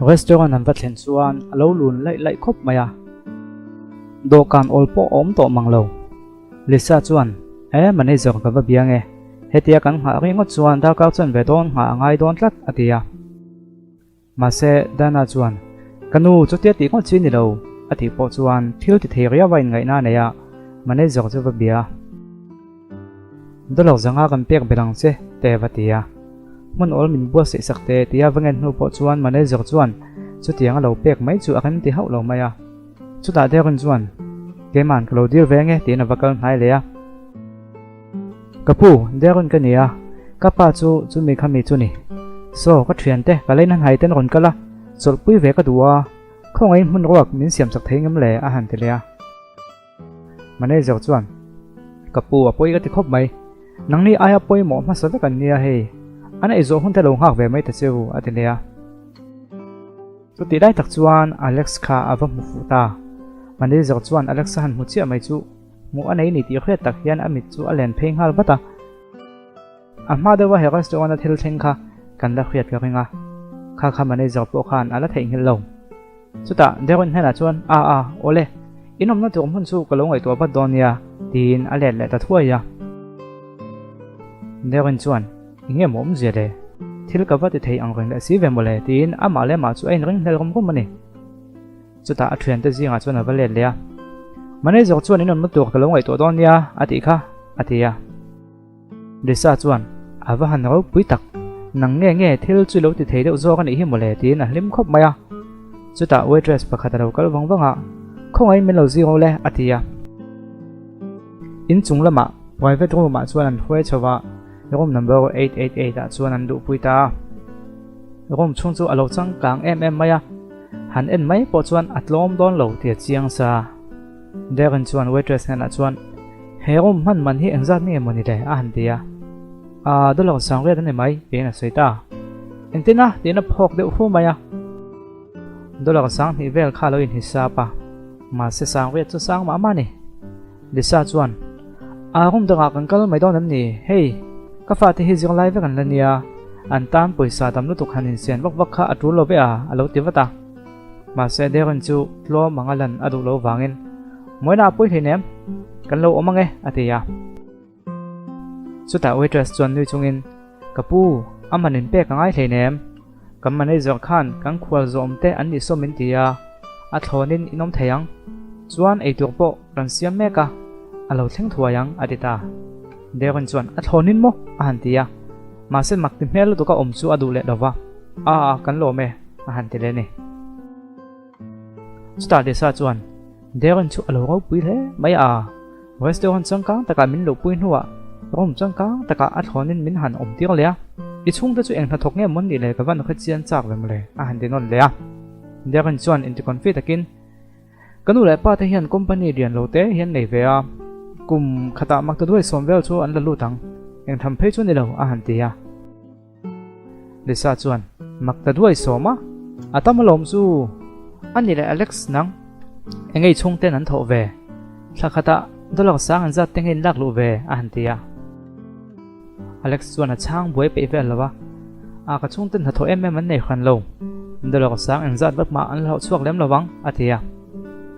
Restaurant an va thlen chuan a lo lun laih laih khawp mai a, dawhkan awl pawh a awm tawh mang lo. Lisa chuan, E, manager ka va bia nge, hetia kan nghah ringawt chuan darkar chuan ve dawn nghah a ngai dawn tlat, a ti a. Mahse, Dana chuan, Ka nu, chutia tih ngawt chi ni lo, a tih pawh chuan thil ti thei riau a inngaihna a nei a, manager chu va bia. Dollar zanga kan pek belh ang che, te va ti a. Hmun awl min buatsaih sak te tia va ngen hnu pawh chuan manager chuan chutiang a lo pek mai chu a rem ti hauh lo mai a. Chutah Darren chuan, Keiman ka lo dil ve ange tiin a va kal hnai leh a. Ka pu, Darren ka ni a, ka pa chu chumi kha mi chu ni. Saw, ka thiante, ka leina hnai ten rawn kal a, chawlhpui ve ka duh a, khawngaihin hmun ruak min siam chak thei ngam le a han ti leh a. Manager chuan, Ka pu, a pawi ka ti khawp mai. Nangni aia pawimawh hmasa vek an nia hei. An eizawh hun te lo nghak ve mai ta che u, a ti leh a. Chutih lai tak chuan Alex kha a va hmu fuh ta. Manager chuan Alex a han hmu chiah mai chu hmuh a nei ni tih hriat tak hian a mit chu a len phei nghal vat a. A hma deuha he restaurant a thil thleng kha kan la hriat ka ring a, kha kha manager pawh khan a la theihnghilh lo. Chutah Darren hnenah chuan, A a, awle, in awmna tur hmun chu ka lo ngaihtuah vat dawn nia, tiin a let leh ta thuai a. Darren chuan, Eng nge maw awmzia le? Thil ka va ti thei ang reng leh si ve mawle, tiin amah leh amah chu a inring hlel rum rum a ni. Chutah a thiante zingah chuan a va let leh a, Manager chuan in awmna tur ka lo ngaihtuah dawn nia, a tih kha, a ti a. Lisa chuan, A va han ropui tak, nang nge nge thil chu lo ti thei deuh zawk a nih hi mawle tiin a hlim khawp mai a. Chutah waitress pakhat a lo kal vang vang a, Khawngaihin min lo zir aw le, a ti a. Inchung lamah private room ah chuan an hruai chho a, room number 888 ah chuan an luhpui ta a. Room chhung chu a lo changkang em em mai a, han en mai pawh chuan a tlawm dawn lo tih a chiang sa. Darren chuan waitress hnenah chuan, He room hman man hi engzat nge maw ni le? a han ti a. Aa, dollar sangriat a ni mai, tiin a sawi ta. Engtin a? tiin a phawk deuh hu mai a. Dollar sanghnih vel kha a lo inhisap a, mahse sangriat chu sang mah mah a ni. Lisa chuan, Aa, room dangah kan kal mai dawn em ni? Hei, ka fate hi zirlai vek an la nia, an tan pawisa tam lutuk han insian vak vak kha a tul lo ve a, a lo ti vat a. Mahse Darren chu tlawm anga lan a duh lo vangin, Mawina a pawi hleinem, kan lo awm ange, a ti a. Chutah waitress chuan nui chungin, Ka pu, a man in pek a ngai hleinem, kan manager khan kan khual zawm te an nih sawm min ti a, a thlawnin in awm thei ang. Chuan eitur pawh kan siam mek a, a lo thleng thuai ang, a ti ta. Darren chuan, A thlawnin maw? a han ti a. Mahse mak ti hmel lutuk a awm chu a duh leh lo va, A a, kan lawm e, a han ti leh ni. Chutah Lisa chuan, Darren chu a lo ropui hle mai a, restaurant changkang takah min luhpui hnuah room changkang takah a thlawnin min han awm tir leh a, i chhungte chu eng hnathawk nge mawn nih le ka van hrechian chak ve mawle, a han ti nawn leh a. Darren chuan inticonfi takin, Ka nu leh pa te hian company lian lo te hi an nei ve a, kum khatah mak ta duai sawm vel chu an la lut ang, eng tham phei chu ni lo a han ti a. Lisa chuan, Mak ta duai sawm a, a tam alawm chu, a ni leh Alex nang, eng ei chhung ten an thawh ve, thla khatah dollar sang an zat te nge in lak luh ve a han ti a. Alex chuan a chhang buai peih vel lo a, A ka chhungte hnathawh em em an nei hran lo, dollar sang engzat vak mah an la hlauh chhuak lem lo vang, a ti a.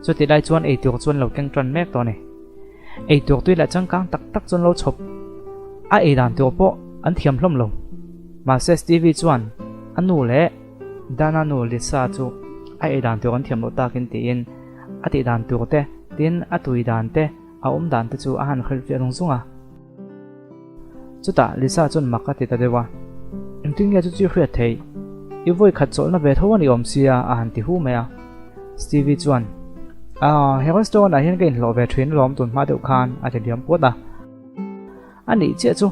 Chutih lai chuan eitur chu an lo keng tan mek tawh a ni. Eitur tui leh changkang tak tak chu an lo chhawp. A ei dan tur pawh an thiam hlawm lo. Mahse Stevie chuan a nu leh Dana nu Lisa chu a ei dan tur an thiam loh takin tiin a tih dan tur te, tin a tui dan te, a awm dan te chu a han hrilhfiah zung zung a. Chutah Lisa chuan mak a ti ta deuh a, Engtin nge chu chu i hriat theih? I vawi khat chawlhna ve tho a ni awm sia a han ti hu mai a. Stevie chuan, Ah, he restaurant ah hian ka inhlawh ve thin alawm tun hma deuh khan a ti liam puat a. A nih chiah chu,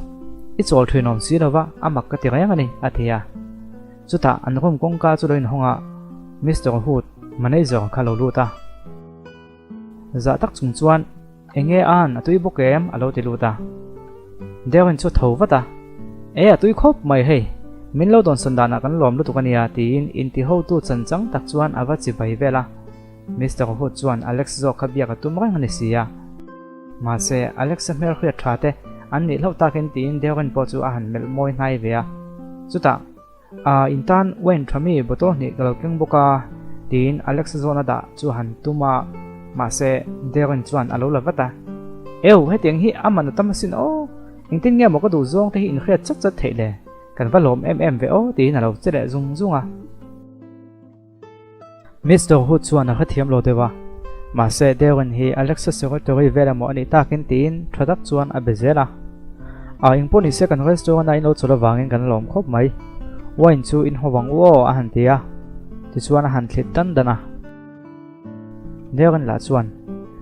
i chawl thin awm si lova a mak ka ti reng a ni a ti a. Chutah an room kawngka chu lo inhawng a, Mister Hood, manager kha lo lut a. Zah tak chung chuan, Enge an, a tui bawk em? a lo ti lut a. Darren chu a tho vat a, E, a tui khawp mai hei, min lo dawnsawn danah kan lawm lutuk a nia, tiin intihotu chanchang tak chuan a va chi bai vel a. Mister Hood chuan Alex zawk kha biak a tum reng a ni si a. Mahse, Alex-a hmel hriat tha te an nih hlauh takin tiin Darren pawh chu a han melh mawi hnai ve a. Chutah. Aa, in tan wine tha mi bottle hnih ka lo keng bawk a, tiin Alex zawhna dah chu han tum a, mahse Darren chuan a lo la vat a. Eu, hetiang hi a man a tam asin aw, engtin nge maw ka duh zawng te hi inhriat chat chat theih le, kan va lawm em em ve aw, tiin a lo che leh zung zung a. Mister Hood chuan a hrethiam lo deuh a, mahse Darren hi Alexa secretary vel emaw a nih takin tiin tha tak chuan a be zel a. A engpawh nise kan restaurant a in lo chawlh avangin kan lawm khawp mai. Wine chu in haw vang u aw a han ti a, tichuan a han thlit dan dan a. Darren lah chuan,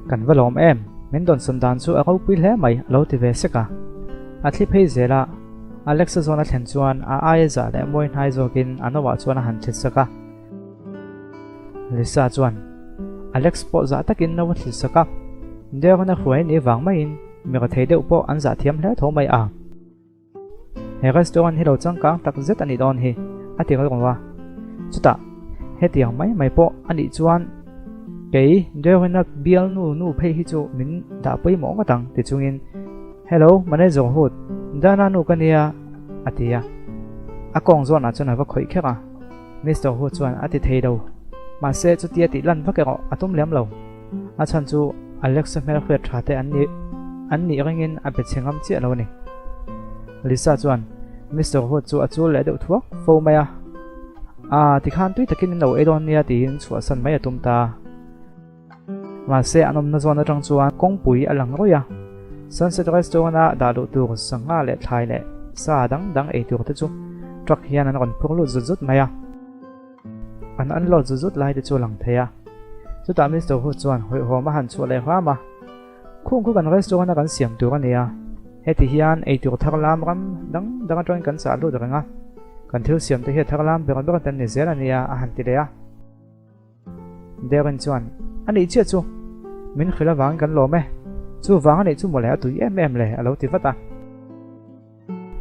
Kan va lawm em, min dawnsawn dan chu a ropui hle mai a lo ti ve sek a. A thli phei zel a. Alexa zawn a thlen chuan a aia zah leh mawi hnai zawkin a noah chuan a han thlit sak a. Lisa chuan Alex pawh zah takin no a thlit sak a, Darren a hruai ni vang maiin mi rethei deuh pawh an zah thiam hle tho mai a. He restaurant hi lo changkang tak zet a nih dawn hi, a ti rilru a. Chutah, hetiang mai mai pawh a nih chuan kei Darren-a bialnu nu phei hi chu min dah pawimawh ngawt ang ti chungin Hello, Manager Hood, Dana nu ka nia, a ti a. A kawng zawnah chuan a va khawih kher a. Mister Hood chuan a ti thei lo. Mahse, chutia tih lan vak erawh a tum lem lo. A chhan chu Alexa hmelhriat tha te an nih an nih ringin a be chhe ngam chiah lo a ni. Lisa chuan Mister Hood chu a chul leh deuh thuak fo mai a. Aa, tikhan tui takin in lo ei dawn nia tiin chhuahsan mai a tum ta. Mahse, an awmna zawn atang chuan kawngpui a lang rawih a, Sunset Restaurant-a dah luh tur sangha leh thlai leh sa dang dang ei tur te chu truck hian an rawn phur lut zut zut mai a. An unload zut zut lai te chu a lang thei a. Chutah Mister Hu chuan hawihhawm a han chhuah leh hram a, Khung khu kan restaurant-a kan siam tur a ni a, heti hian ei tur thar lam ram dang dang atangin kan chah lut reng a, kan thil siam te hi a thar lam ber ber te an ni zel a nia a han ti leh a. Darren chuan, A nih chiah chu, min hrilh avangin kan lawm e. Chu vang a nih chu mawle a tui em em le, a lo ti vat a.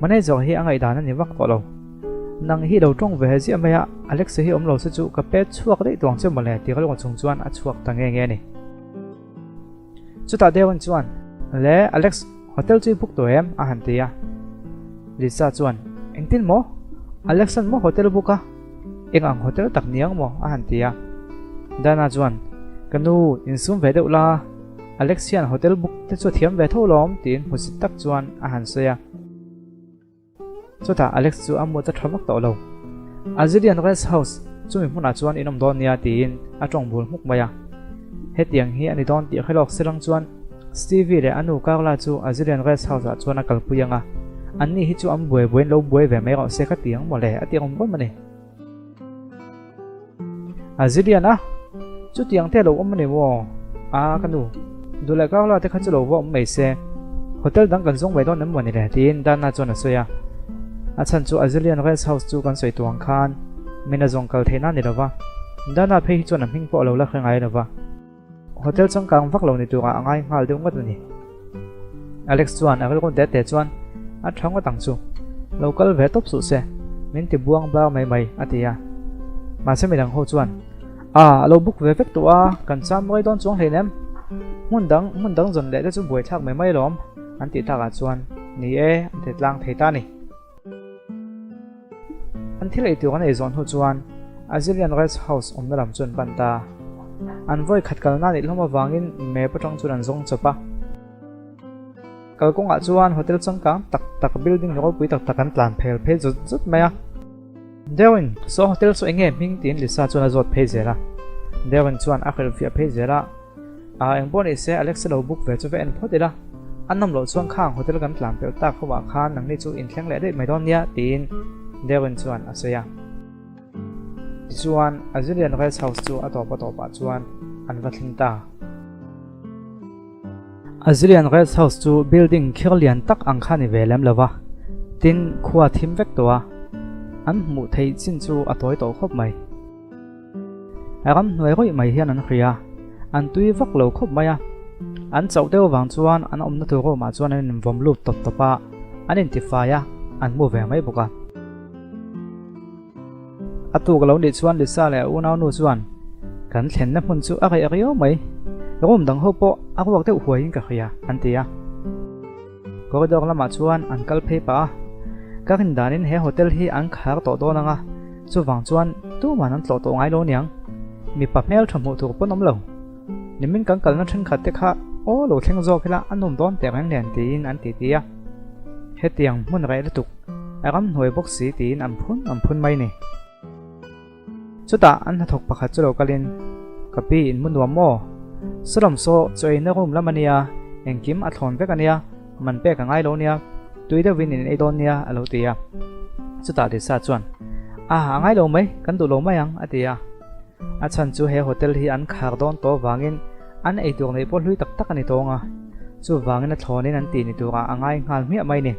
Manager hi a ngaihdan a ni vak tawh lo. Nang hi lo tawng ve ziah mai a, Alexa hi awm lo se chu ka pet chhuak daih tuang che mawle ti rilru chung chuan a chhuak ta nge nge a ni. Chutah Darren chuan, Le, Alex, hotel chu i book tawh em? a han ti a. Lisa chuan, Engtin maw? Alex-a'n maw hotel book a? Eng ang hotel tak ni ang maw? a han ti a. Dana chuan, Ka nu, insum ve deuh la, Alex hian hotel book te chu a thiam ve tho lawm, tiin hmusit tak chuan a han sawi a. Chutah Alex chu a mut a tha vak tawh lo. Azilian Rest House chumi hmunah chuan in awm dawn nia tiin a tawng bul hmuk mai a. Hetiang hi a ni dawn tih hre lawk silang chuan Stevie leh a nu Carla chu Azilian Rest House ah chuan a kalpui ang a. Anni hi chu an buai buaiin lo buai ve mai rawh se ka ti ang mawle a ti awm rawm a ni. Azilian a, chutiang te a lo awm a ni maw? A ka nu, duh leh Carla te kha chu lo va awm mai se, hotel dang kan zawng mai dawn em maw ni le? tiin Dana chuan a sawi a. A chhan chu Azilian Rest House chu kan sawi tuang khan min a zawng kal theihna a ni lo va, Dana phei hi chuan a hming pawh a lo la hre ngai lo va. Hotel changkang vak lo ni turah a ngai nghal deuh ngawt a ni. Alex chuan a rilru det te chuan a tha ngawt ang chu. Lo kal ve tawp suh se, min ti buang bar mai mai a ti a. Mahse midang ho chuan, A, a lo book ve vek tawh a, kan cham ruai dawn chuang hleinem. Hmun dang, hmun dang zawn leh te chu buaithlak mai mai alawm, an tih takah chuan, Ni e, an ti tlang thei ta a ni. An thil ei tur an ei zawh hnu chuan Azilian Rest House awmna lam chu an pan ta. An vawi khat kalna nih hlawm avangin map atang chuan an zawng chawp a. Kalkawngah chuan hotel changkang tak tak building ropui tak tak an tlan phel phei zut zut mai a. Darren, saw hotel saw eng nge hming tiin Lisa chuan a zawt phei zel a. Darren chuan a hrilhfiah phei zel a. A engpawh ni se Alex a lo book ve chu va en phawt ila, a nawm loh chuan khang hotel kan tlan pelh tak ho ah khan nangni chu inthleng leh daih mai dawn nia tiin Darren chuan a sawi a. Tichuan Azilian Rest House chu a tawp a tawp ah chuan an va thleng ta. Azilian Rest House chu building khir lian tak ang kha ni ve lem lo va, tin khua thim vek tawh a, an hmuh theih chin chu a tawi tawh khawp mai. A ram hnuai rawih mai hian an hria, an tui vak lo khawp mai a. An chauh deuh avang chuan an awmna tur room ah chuan an invawm lut tawp tawp a, an intifai a, an mu ve mai bawk a. A tuk lo nih chuan Lisa leh a unaunu chuan kan thlenna hmun chu a reh riau mai, room dang ho pawh a ruak deuh huaiin ka hria, an ti a. Corridor lamah chuan an kal phei pah a. Ka rin danin he hotel hi an khar tawh dawn ang a, chuvang chuan tuman an tlawh tawh ngai lo niang. Mipa hmeltha hmuh tur pawn awm lo. Nimin kan kalna thenkhat te kha aw lo thleng zawk ila a nawm dawn teh reng nen tiin an titi a. Hetiang hmun reh lutuk a ramhnuai bawk si tiin an phun an phun mai ni. Chutah an hnathawk pakhat chu lo kalin, Ka pi in mu nuam maw? Sawlam saw chaw eina room lam a nia, engkim a thlawn vek a nia, man pek a ngai lo nia, tui deuhin in ei dawn nia a lo ti a. Chutah Lisa chuan, A, a ngai lo mai, kan duh lo mai ang a ti a. A chhan chu he hotel hi an khar dawn tawh vangin an ei tur neih pawh hlui tak tak a ni tawng a, chuvangin a thlawnin an tih ni turah a ngai nghal hmiah mai ni.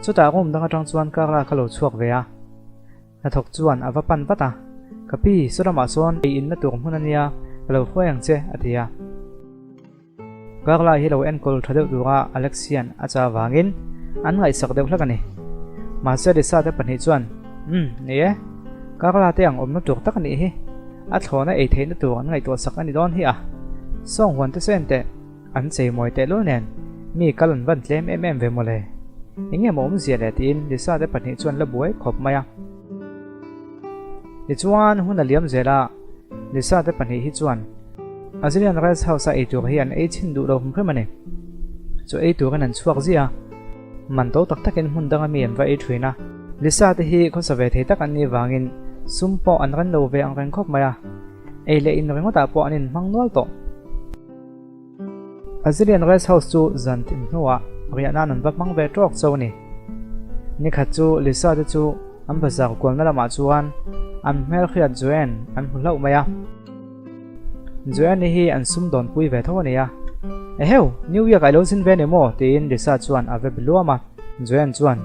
Chutah room dang atang chuan Carla kha lo chhuak ve a, hnathawk chuan a va pan vat a, Ka pi, saw lamah sawn ei inna tur hmun a nia, ka lo hruai ang che, a ti a. Carla hi lo enkawl tha deuh tura Alex hian a cha vangin an ngaihsak deuh hlak a ni. Mahse Lisa te pahnih chuan, Umm, ni e, Carla te ang awmna tur tak a nih hi, a thlawna ei theihna tur an ngaihtuah sak a ni dawn hi a, sawng huan te saw en teh. An cheimawi tehlul nen mi kal an van tlem em em ve mawle. Eng nge maw awmzia le tiin Lisa te pahnih chuan la buai khawp mai a. Tichuan hun a liam zel a, Lisa te pahnih hi chuan Azilian Rest House a eitur hi an ei chhin duh lo hrim hrim a ni. Chu ei turin an chhuak ziah a, man to tak takin hmun danga mi an va ei thin a. Lisa te hi khawsa ve thei tak an nih vangin sum pawh an ren lo ve ang reng khawp mai a, ei leh in ringawtah pawh an inhmang nual tawh. Azilian Rest House chu zan thim hnuah riah nan an va hmang ve tawk cho a ni. Nikhat chu Lisa te chu an bazar kualna lamah chuan an hmelhriat Joanne an hmu hlauh mai a. Joanne-i hi an sumdawnpui ve tho a ni a. Eheu, New York ah i lo zin ve ni maw? tiin Lisa chuan a va bi luam a. Joanne chuan,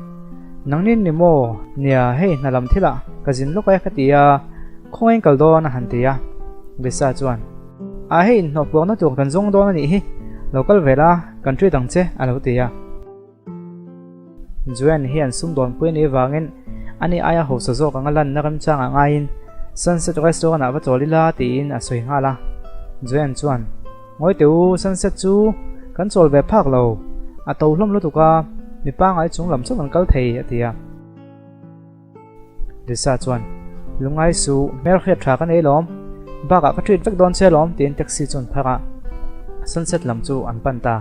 Nangnin ni maw? Nia, hei hna lam thilah ka zin lawk e ka ti a, khawngain kal dawn a han ti a. Lisa chuan, A hei inhnawh puakna tur kan zawng dawn a nih hi, lo kal ve la, kan treat ang che a lo ti a. Joanne hian sumdawnpui a nih vangin ani aia hausa zawk anga lanna remchangah ngaiin Sunset Restaurant ah va chawl ila tiin a sawi nghal a. Joanne chuan, Ngawi teh u, Sunset chu kan chawl ve phak lo, a to hlawm lutuk a, mi pangai chung lam chauh kan kal thei a ti a. Lisa chuan, Lungngai suh, hmelhriat tha ka nei lawm, bakah ka treat vek dawn che lawm tiin taxi chu an phar a, Sunset lam chu an pan ta.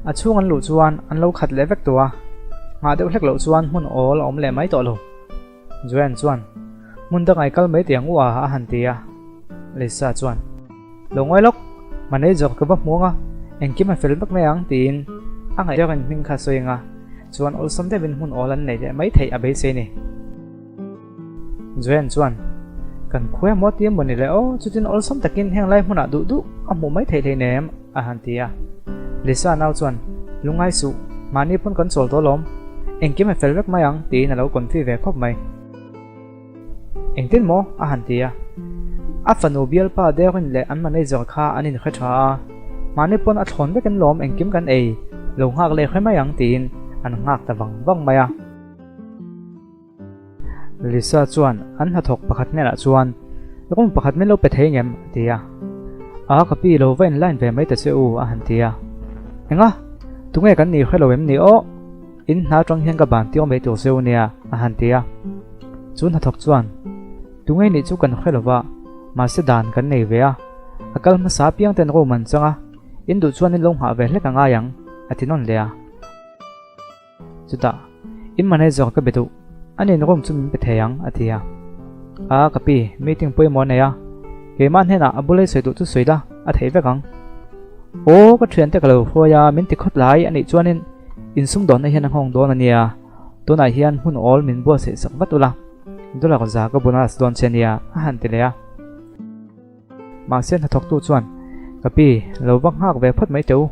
A chhung an luh chuan an lo khat leh vek tawh a, nghah deuh hlek loh chuan hmun awl a awm leh mai tawh lo. Joanne chuan, Hmun dang ai kal mai teh ang u a a han ti a. Lisa chuan, Lo ngawi lawk, manager ka va hmu ang a, engkim a fel vek mai ang tiin a ngaih deuhin hming kha a sawi ang a, chuan awlsam deuhin hmun awl an nei leh mai theih a beisei ni. Joanne chuan, Kan khuai maw tia maw ni le aw, chutin awlsam takin heng lai hmunah duh duh a hmuh mai theih hleinem a han ti a. Lisa nau chuan, Lungngai suh, mahni pawn kan chawl tawh alawm, engkim a fel vek mai ang tiin a lo confi ve khawp mai. Engtin maw? a han ti a. A fanu bialpa Darren leh an manager kha an inhre tha a, mahni pawn a thlawn vekin lawm engkim kan ei, lo nghak leh hre mai ang tiin an nghak ta vang vang mai a. Lisa chuan an hnathawk pakhat hnenah chuan, Room pakhat min lo pe thei ngem? a ti a. A ka pi lo va in line ve mai ta che u a han ti a. Enga? Tunge kan nih hre lo em ni aw? In hna atang hian ka ban tir mai tur che u nia a han ti a. Chu hnathawk chuan, Tunge nih chu kan hre lo va, mahse dan kan nei ve a. A kal hmasa apiang ten room an chang a, in duh chuan in lo nghah ve hlek a ngai ang a ti nawn leh a. Chutah, In manager ka be duh, a nin room chu min pe thei ang, a ti a. A, ka pi, meeting pawimawh a nei a, keimah hnenah a bula i sawi duh chu sawi la, a theih vek ang. Aw, ka thiante ka lo hruai a, min ti khawt lai a nih chuanin insumdawnna hian a nghawng dawn a nia, tunah hian hmun awl min buatsaih sak vat ula, dollar za ka bonus dawn che a nia, a han ti leh a. Mahse hnathawktu chuan, Ka pi, lo va nghak ve phawt mai teh u.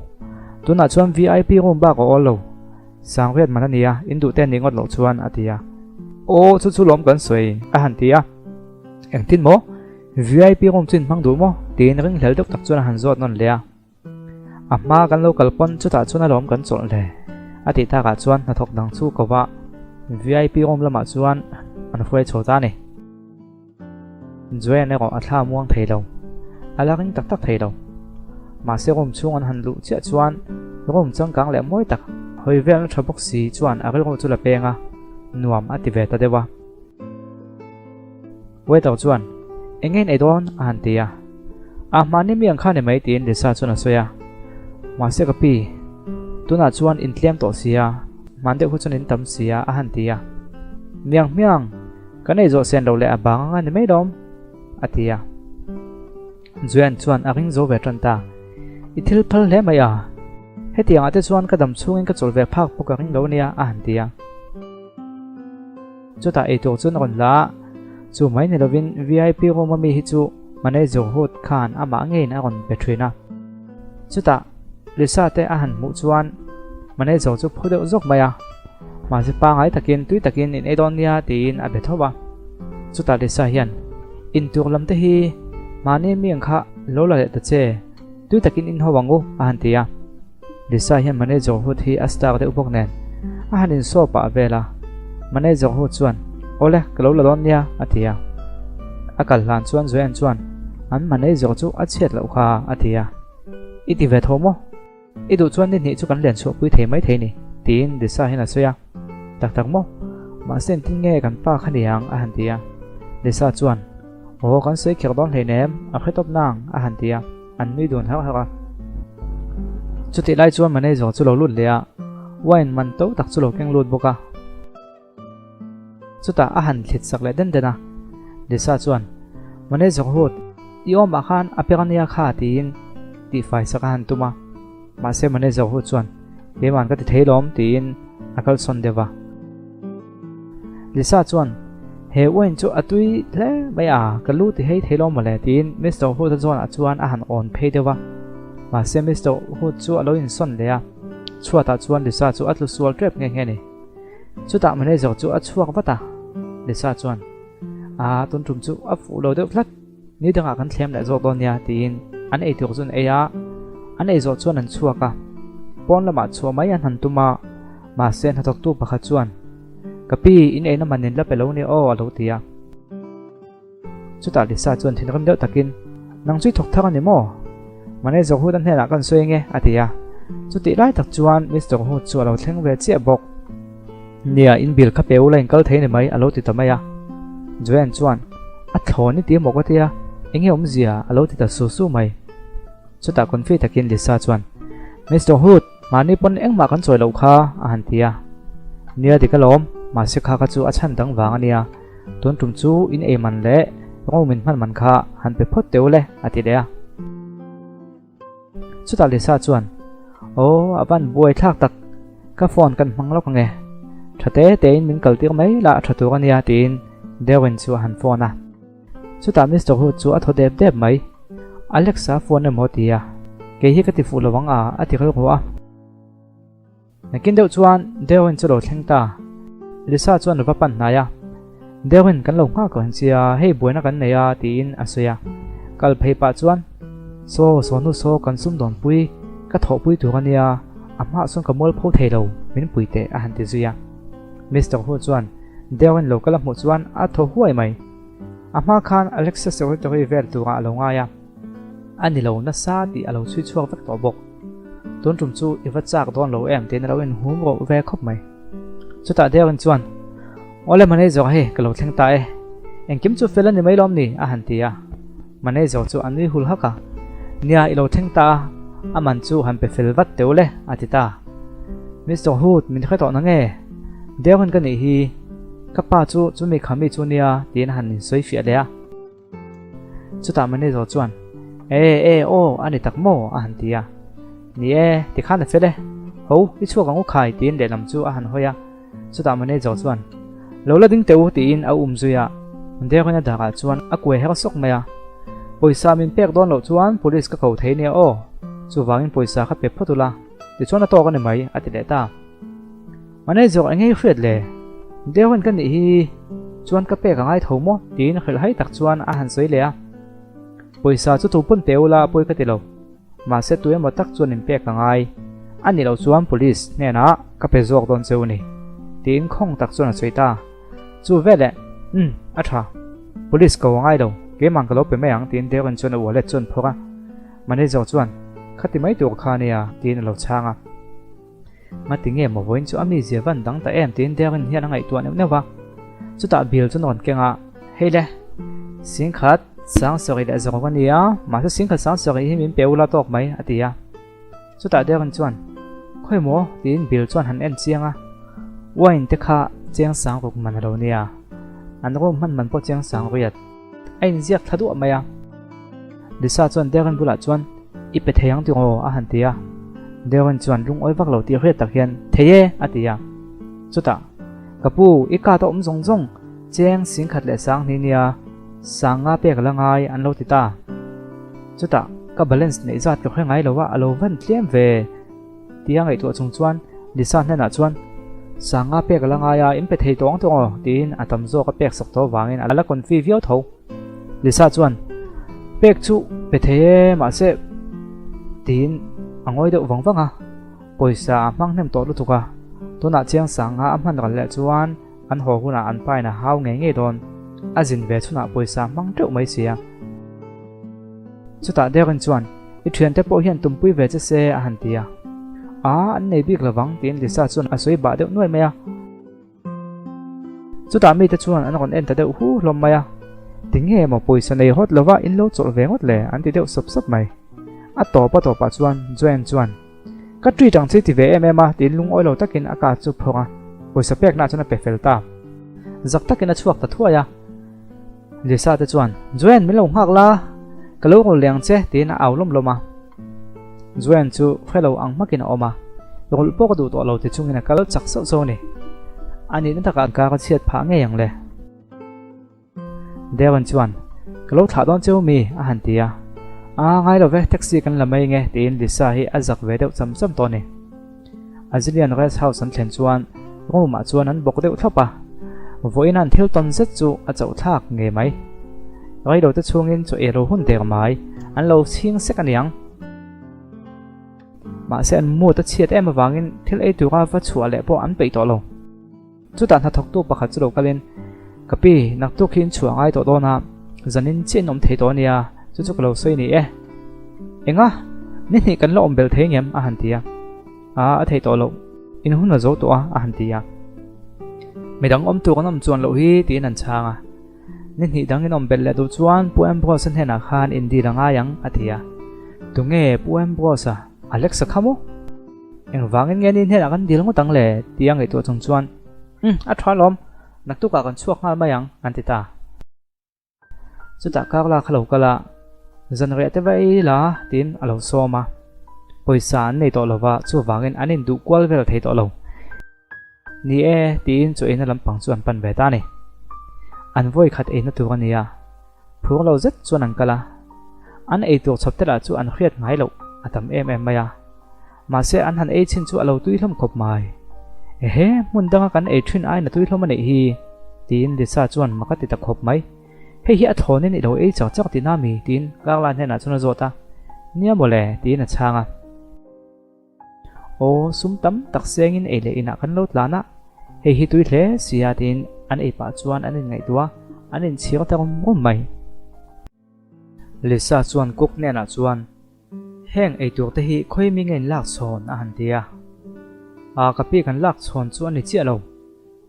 Tunah chuan VIP room bak a awl lo. Sangriat man a nia, in duh te nih ngawt loh chuan, a ti a. Aw, chu chu lawm kan sawi, a han ti a. Engtin maw? VIP room chu in hmang duh maw? tiin ringhlel deuh tak chuan a han zawt nawn leh a. A hma kan lo kal pawn chutah chuan alawm kan chawlh le a tih takah chuan hnathawk dang chu ko va, VIP room lamah chuan an hruai chho ta a ni. Joanne erawh a thla muang thei lo, a la ring tak tak thei lo. Mahse room chhung an han luh chiah chuan room changkang leh mawi tak hawi velna tha bawk si chuan a rilru chu la peng a, nuam a ti ve ta deuh a. Waiter chuan, Eng nge in ei dawn? a han ti a. A hmahni mi ang kha ni mai tiin Lisa chuan a sawi a. Mahse ka pi, tunah chuan in tlem tawh si a, hman deuh hu chuan in tam si a a han ti a. Miang hmiang, kan ei zawh sen lo leh a bang anga ni mai lawm, a ti a. Joanne chuan a ring zo ve tan ta. I thil phal hle mai a, hetiangah te chuan ka dam chhungin ka chawl ve phak pawh ka ring lo nia, a han ti a. Chutah eitur chuan a rawn la a, chu mai ni lovin VIP room a mi hi chu manager Hood khan amah ngeiin a rawn pe thin a. Chutah Lisa te a han hmuh chuan manager chu phu deuh zawk mai a, mahse pangai takin tui takin in ei dawn nia tiin a be tho a. Chutah Lisa hian, Intur lam te hi mahni mi ang kha lo la leh ta che, tui takin in ho ang u a han ti a. Lisa hian manager Hood hi a star deuh bawk nen a han insaw pah vel a, manager Hood chuan, Awle, ka lo la dawn nia a ti a. A kal hlan chuan Joanne chuan, An manager chu a chhiat loh kha a ti a. I ti ve tho maw? I duh chuan ni hnih chu kan len chhuahpui thei mai thei ni, tiin Lisa hian a sawi a. Tak tak maw? Mahse engtin nge kan pa kha ni ang? a han ti a. Lisa chuan, Aw, kan sawi kher dawn hleinem, a hre tawp nang, a han ti a. An nui dun harh harh a. Chutih lai chuan manager chu lo lut leh a, wine man to tak chu lo keng lut bawk a. Chutah a han thlit sak leh den den a. Lisa chuan, Manager Hood, i awmah khan a per ania kha tiin tihfai sak a han tum a. Mahse Manager Hood chuan, Keiman ka ti thei lawm tiin a kalsawn deuh va. Lisa chuan, He wine chu a tui hle mai a, ka lu ti hei thei lo mawle tiin Mister Hood-a zawnah chuan a han awn phei deuh va. Mahse Mister Hood chu a lo insawn leh a, chhuatah chuan Lisa chu a tlu sual tep nghe nghe a ni. Chutah manager chu a chhuak vat a, Lisa chuan, Aa, tun tum chu a fuh lo deuh tlat, ni dangah kan thlem leh zawk dawn nia tiin an ei tur chu an ei a, an ei zawh chuan an chhuak a. Pawn lamah chhuah mai an han tum a, mahse hnathawktu pakhat chuan, Ka pi, in eina man in la pe lo nia aw a lo ti a. Chutah Lisa chuan thinrim deuh takin, Nang chu i thawk thar a ni maw? Manager Hood-a hnenah kan sawi ange, a ti a. Chutih lai tak chuan Mister Hood chu a lo thleng ve chiah bawk. Nia, in bill kha pe ula in kal thei ni mai, a lo ti ta mai a. Joanne chuan, A thlawn i ti emaw ka ti a, enge awmzia? a lo ti ta su su mai. Chutah confi takin Lisa chuan, Mister Hood, mahni pawn engmah kan chawi loh kha, a han ti a. Nia dik alawm, mahse kha kha chu a chhan dang vang a nia. Tun tum chu in ei man leh ro min hman man kha han pe phawt teh ule, a ti leh a. Chutah Lisa chuan, Aw, a van buai thlak tak, ka phone kan hmang lawk ange. Tha te tein min kal tir mai lah tha tur a nia, tiin Darren chu a han phone a. Chutah Mister Hood chu a thaw dep dep mai. Alex-a phone emaw ti a, kei hi ka ti fuh lo ang a, a ti rilru a. Nakin deuh chuan Darren chu lo thleng ta. Lisa chuan va pan hnai a, Darren kan lo nghak reng che a, hei buaina kan nei a tiin a sawi a. Kal phei pah chuan, Saw, sawhnu saw kan sumdawnpui, ka thawhpui tur a nia, a hmaah sawn ka mualpho thei lo, min pui teh a han ti zui a. Mister Hu chuan Darren lo kal a hmuh chuan a thaw huai mai. A hma khan Alexa secretary vel turah a lo ngai a, a ni lo nasa tih a lo chhui chhuak vek tawh bawk. Tun tum chu i va chak dawn lo em tiin a lo inhum roh ve khawp mai. Chutah Darren chuan, Awle manager hei ka lo thleng ta e, engkim chu fel a ni mai lawm ni a han ti a. Manager chu a nui hul hak a, Nia i lo thleng ta a, a man chu han pe fel vat teu le a ti ta. Mister Hood min hre tawh na nge? Darren ka nih hi, ka pa chu chumi khami chu nia tiin a han insawi fiah leh a. Chutah manager chuan, E, e, aw, a ni tak maw? a han ti a. Ni e, tikhan a fel e. Ho, i chhuak ang u khai, tiin lehlam chu a han hawi a. Chutah manager chuan, Lo la ding teh u, tiin a um zui a. Darren-a darah chuan a kuai her sawk mai a. Pawisa min pek dawn loh chuan police ka ko thei nia aw. Chuvangin pawisa kha pe phawt ula, tichuan a tawk a ni mai, a ti leh ta. Manager eng nge i hriat le? Darren ka nih hi chuan ka pek a ngai tho maw? tiin hrilhhai tak chuan a han sawi leh a. Pawisa chu tu pawn pe ula pawi ka ti lo. Mahse tu emaw tak chuan in pek a ngai. A nih loh chuan police hnenah ka pe zawk dawn cheu a ni. Tiin khawng tak chuan a sawi ta. Chu veleh, Umm, a tha. Police ko a ngai lo. Keimah ka lo pe mai ang tiin Darren chuan a wallet chu an phawrh a. Manager chuan, Khati mai tur kha ania tiin a lo chhang a. Ngati nge maw vawiin chu a mizia van dang ta em tiin Darren hian a ngaihtuah neuh neuh va. Chutah bill chu nawn keng a, Hei le, singkhat sang sarih leh zawrh a ni a, mahse singkhat sang sarih hi min pe ula tawk mai, a ti a. Chutah Darren chuan, Khawi maw? tiin bill chuan han en chiang a, Wine te kha cheng sang ruk man a lo nia, an room hman man pawh cheng sang riat. A inziak thla duah mai a. Lisa chuan Darren bulah chuan, I pe thei ang ti aw, a han ti a. Darren chuan lungawi vak lo tih hriat tak hian, Thei e, a ti a. Chutah, Ka pu, i card a awm zawng zawng, cheng singkhat leh sang hni nia, sang nga pek a la ngai, an lo ti ta. Chutah, Ka balance neih zat ka hre ngai lo a, a lo van tlem ve, tia ngaihtuah chung chuan Lisa hnenah chuan, Sanga pek a la ngai a, in pe thei tawng tawng aw, tiin a tam zawk a pek sak tho vangin a la confi viau tho. Lisa chuan, Pek chu pe thei e, mahse, tiin a ngawi deuh vang vang a, pawisa a hmang hnem tawh lutuk a, tunah chiang Sanga a hman ral leh chuan an haw hunah an pain a hau ngei ngei dawn, a zin ve chhunah pawisa a hmang teuh mai si a. Chutah Darren chuan, I thiante pawh hian tumpui ve che se, a han ti a. A, an nei bik lovang, tiin Lisa chuan a sawi bah deuh nuai mai a. Chutah mite chuan an rawn en ta deuh hu hlawm mai a. Tinge maw pawisa nei hawt lova in lo chawlh ve ngawt le, an ti deuh sawp sawp mai. A tawp a tawpah chuan Joanne chuan, Ka treat ang che ti ve em em a, tiin lungawi lo takin a card chu phawrh a, pawisa pekna chuan a pe fel ta. Zak takin a chhuak ta thuai a. Lisa te chuan, Joanne min lo nghak la, ka lo rawl leh ang che, tiin a au lawm lawm a. Joanne chu hre lo ang hmakin a awm a, rawlh pawh ka duh tawh lo ti chungin a kal chak sauh sauh a ni. A nihna takah an kar a chhiat phah ngei ang le. Darren chuan, Ka lo thlah dawn cheu mi? a han ti a. A ngai lo ve, taxi kan la mai nge, tiin Lisa hi a zak ve deuh cham cham tawh a ni. Azilian Rest House an thlen chuan room ah chuan an bawk deuh thlawp a, vawiin an thil tawn zet chu a chauh thlak ngei mai. Reilo te chhungin chaw ei lo hun der mai, an lo chhing sek aniang. Mahse an mood a chhiat em avangin thil ei tura va chhuah leh pawh an peih tawh lo. Chutah hnathawktu pakhat chu lo kalin, Ka pi, naktuk hi in chhuah ngai tawh dawn a, zanin chiah in awm thei tawh ania, chu chu ka lo sawi ni e. Enga? Ni hnih kan la awm bel thei ngem? a han ti a. A, a thei tawh loh. In hun a zo tawh a, a han ti a. Midang awm tur an awm chuan loh hi, tiin an chhang a. Ni hnih dang in awm belh leh duh chuan Pu Ambrose-a hnenah khan in dil a ngai ang, a ti a. Tunge Pu Ambrose-a? Alex-a kha maw? Engvangin nge ni hnenah kan dil ngawt ang le? tia ngaihtuah chung chuan, Umm, a tha alawm, naktukah kan chhuak nghal mai ang, an ti ta. Chutah Carla kha lo kal a, Zanriah te va ei la, tiin a lo sawm a. Pawisa an nei tawh lo va, chuvangin an induh kual vel thei tawh lo. Ni e, tiin chaw eina lampang chu an pan ve ta a ni. An vawi khat eina tur a ni a, phur lo zet chuan an kal a. An ei tur chhawp te lah chu an hriat ngai loh a tam em em mai a. Mahse an han ei chin chu a lo tui hlawm khawp mai. Ehe, hmun danga kan ei thin aiin a tui hlawm a neih hi, tiin Lisa chuan mak a ti ta khawp mai. Hei hi a thlawnin i lo ei chak chak tihna mi? tiin Carla hnenah chuan a zawt a. Nia mawle, tiin a chhang a. Aw, sum tam tak sengin ei leh inah kan lo tlan a, hei hi tui hle si a tiin an ei pah chuan an inngaihtuah a, an inchhir ta rum rum mai. Lisa chuan cook hnenah chuan, Heng ei tur te hi khawi mi nge in lak chhawn? a han ti a. A, ka pi kan lak chhawn chu a ni chiah lo,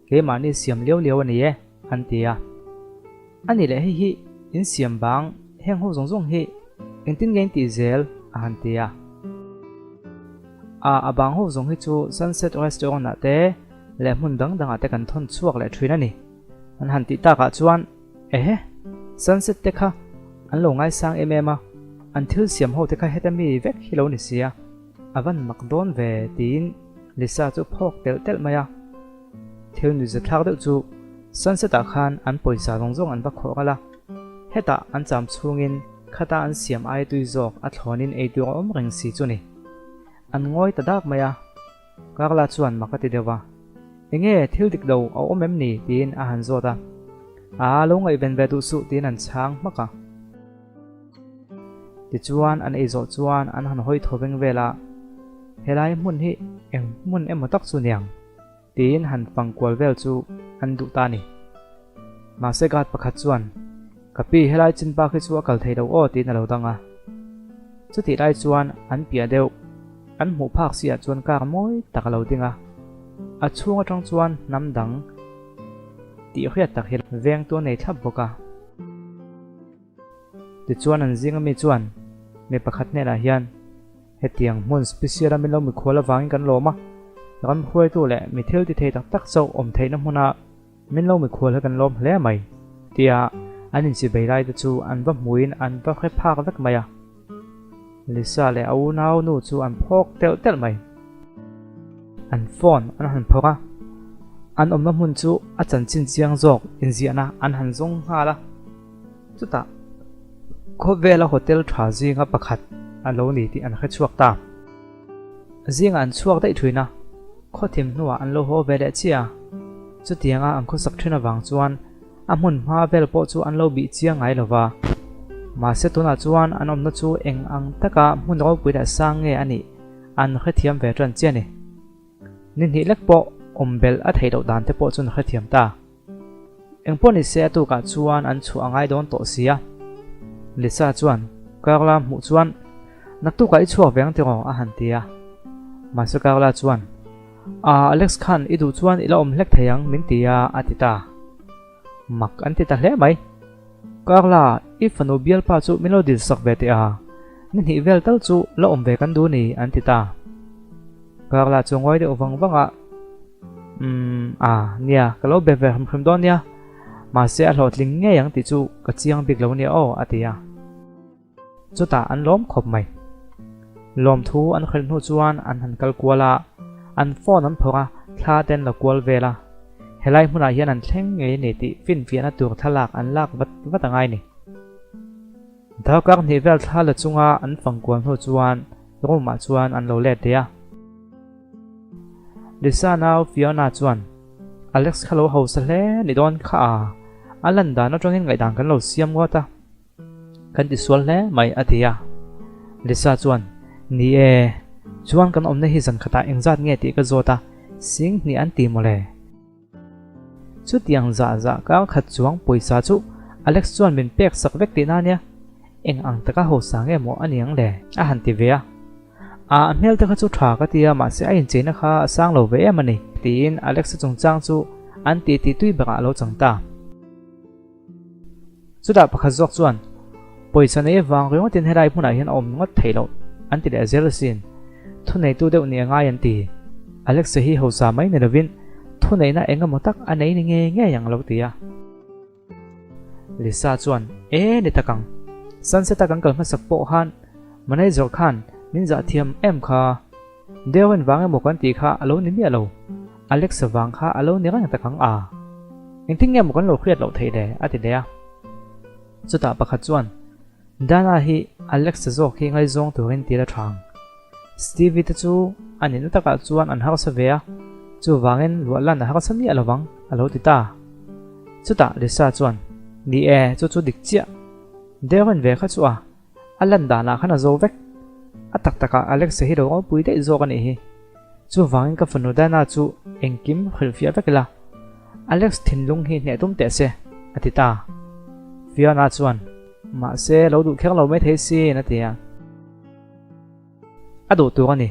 keimahni siam liau liau a ni e, an ti a. A ni leh hei hi in siam bang heng ho zawng zawng hi engtin nge in tih zel? a han ti a. A a bang ho zawng hi chu Sunset Restaurant ah te leh hmun dang dang ah te kan thawn chhuak leh thin a ni. An han tih tak ah chuan ehe Sunset te kha an lo ngaisang em em a, an thil siam ho te kha heta mi vek hi lo ni sia, a van mak dawn ve tiin Lisa chu phawk telh telh mai a. Thil nuihza thlak deuh chu Sunset ah khan an pawisa zawng zawng an va khawh ral a, hetah an cham chhungin khata an siam aia tui zawk a thlawnin ei tur a awm reng si chu ni. An ngawi ta dak mai a, Carla chuan mak a ti deuh a, Enge thil dik lo a awm em ni? tiin a han zawt a, Aa lo ngaihven ve duh suh tiin an chhang hmak a. Tichuan an ei zawh chuan an han hawi thaw veng vel a, Helai hmun hi eng hmun emaw tak chu niang? Tiin han fang kual vel chu an duh ta a ni. Mahse guard pakhat chuan, Ka pi helai chin bak hi chu a kal thei lo aw tiin a lo dang a. Chutih lai chuan an piah deuh. An hmuh phak si ah chuan car mawi tak a lo ding a, a chhung atang chuan hnam dang tih hriat tak hi vengtu a nei thlap bawk a. Tichuan an zinga mi chuan mi pakhat hnenah hian, Hetiang hmun special a min lo mikhual avangin kan lawm a, ram hruaitu leh mi thil ti thei tak tak chauh awm theihna hmuna min lo mikhual hi kan lawm hle mai, tia an inchibei lai te chu an va hmuin an va hre phak vek mai a. Lisa leh a unau nu chu an phawk telh telh mai. An phone an han phawrh a, an awmna hmun chu a chanchin chiang zawk inziahna an han zawng nghal a. Chutah khawvela hotel tha zinga pakhat a lo ni tih an hre chhuak ta. Zingah an chhuak daih thin a, khawthim hnuah an lo haw ve leh chiah a. Chutianga an khawsak thin avang chuan a hmun hma vel pawh chu an lo bih chiang ngai lo va. Mahse tunah chuan an awmna chu eng ang taka hmun ropui leh sang nge a nih an hrethiam ve tan chiah a ni. Ni hnih lek pawh awm belh a theih loh dan te pawh chu an hrethiam ta. Engpawh ni se a tukah chuan an chhuah a ngai dawn tawh si a. Lisa chuan Carla hmuh chuan Naktukah i chhuak ve ang tiraw a han ti a. Mahse Carla chuan Aa Alex khan i duh chuan i la awm hlek thei ang min ti a a ti ta. Mak an ti ta hle mai. Carla i fanu bialpa chu min lo dil sak ve teh a, ni hnih vel tal chu la awm ve kan duh ni an ti ta. Carla chu ngawi deuh vang vang a. Umm ah nia ka lo be ve hrim hrim dawn nia mahse a hlawhtling ngei ang tih chu ka chiang bik lo nia aw a ti a. Chutah an lawm khawp mai. Lawmthu an hrilh hnu chuan an han kal kual a, an phone an phawrh a, thla te an la kual vel a. Helai hmunah hian an thleng ngei a ni tih finfiahna tur thlalak an lak vat vat a ngai ni. Darkar hnih vel thla la chunga an fang kual hnu chuan room ah chuan an lo let leh a. Lisa nau Fiona chuan, Alex kha lo hausa hle ni dawn kha a, a lan dan atangin ngaihdan kan lo siam ngawt a, kan ti sual hle mai a ti a. Lisa chuan, Ni e, chuan kan awmna hi zan khatah engzat nge tih ka zawt a, sing hnih an ti mawle. Chutiang zah zah kar khat chuang pawisa chu Alex chuan min pek sak vek tihna ania, eng ang taka hausa nge maw a ni ang le? A han ti ve a. A hmel te kha chu tha ka ti a, mahse a incheina kha a sang lo ve em a ni, tiin Alex-a chungchang chu an titi tui berah a lo chang ta. Chutah pakhat zawk chuan, Pawisa nei avang ringawtin helai hmunah hian a awm ngawt theih loh, an ti leh zel asin. Thuneitu deuh nih a ngai an ti. Alexa hi hausa mai ni lovin thuneihna eng emaw tak a nei ni ngei ngei ang lo ti a. Lisa chuan, E ni tak ang. Sunset-a kan kal hmasak pawh khan manager khan min zah thiam em kha. Darren vang emaw kan tih kha a lo ni miah lo. Alexa vang kha a lo ni reng tak ang a. Engtin nge maw kan lo hriat loh theih le? a ti leh a. Chutah pakhat chuan, Dana hi Alexa zawk hi ngaizawng turin ti la tha ang. Stevie te chu a nihna takah chuan an harsa ve a, chuvangin luah lan a harsa miah lovang, a lo ti ta. Chutah Lisa chuan, Ni e, chu chu dik chiah. Darren ve kha chu a. A lan danah khan a zo vek. A tak takah Alexa hi lo ropui daih zawk a nih hi. Chuvangin ka fanu Dana chu engkim hrilhfiah vek ila. Alex thinlung hi hneh tum teh se, a ti ta. Fiona chuan, Mahse, lo duh kher lo mai thei sin, a ti a. A duh tur a ni.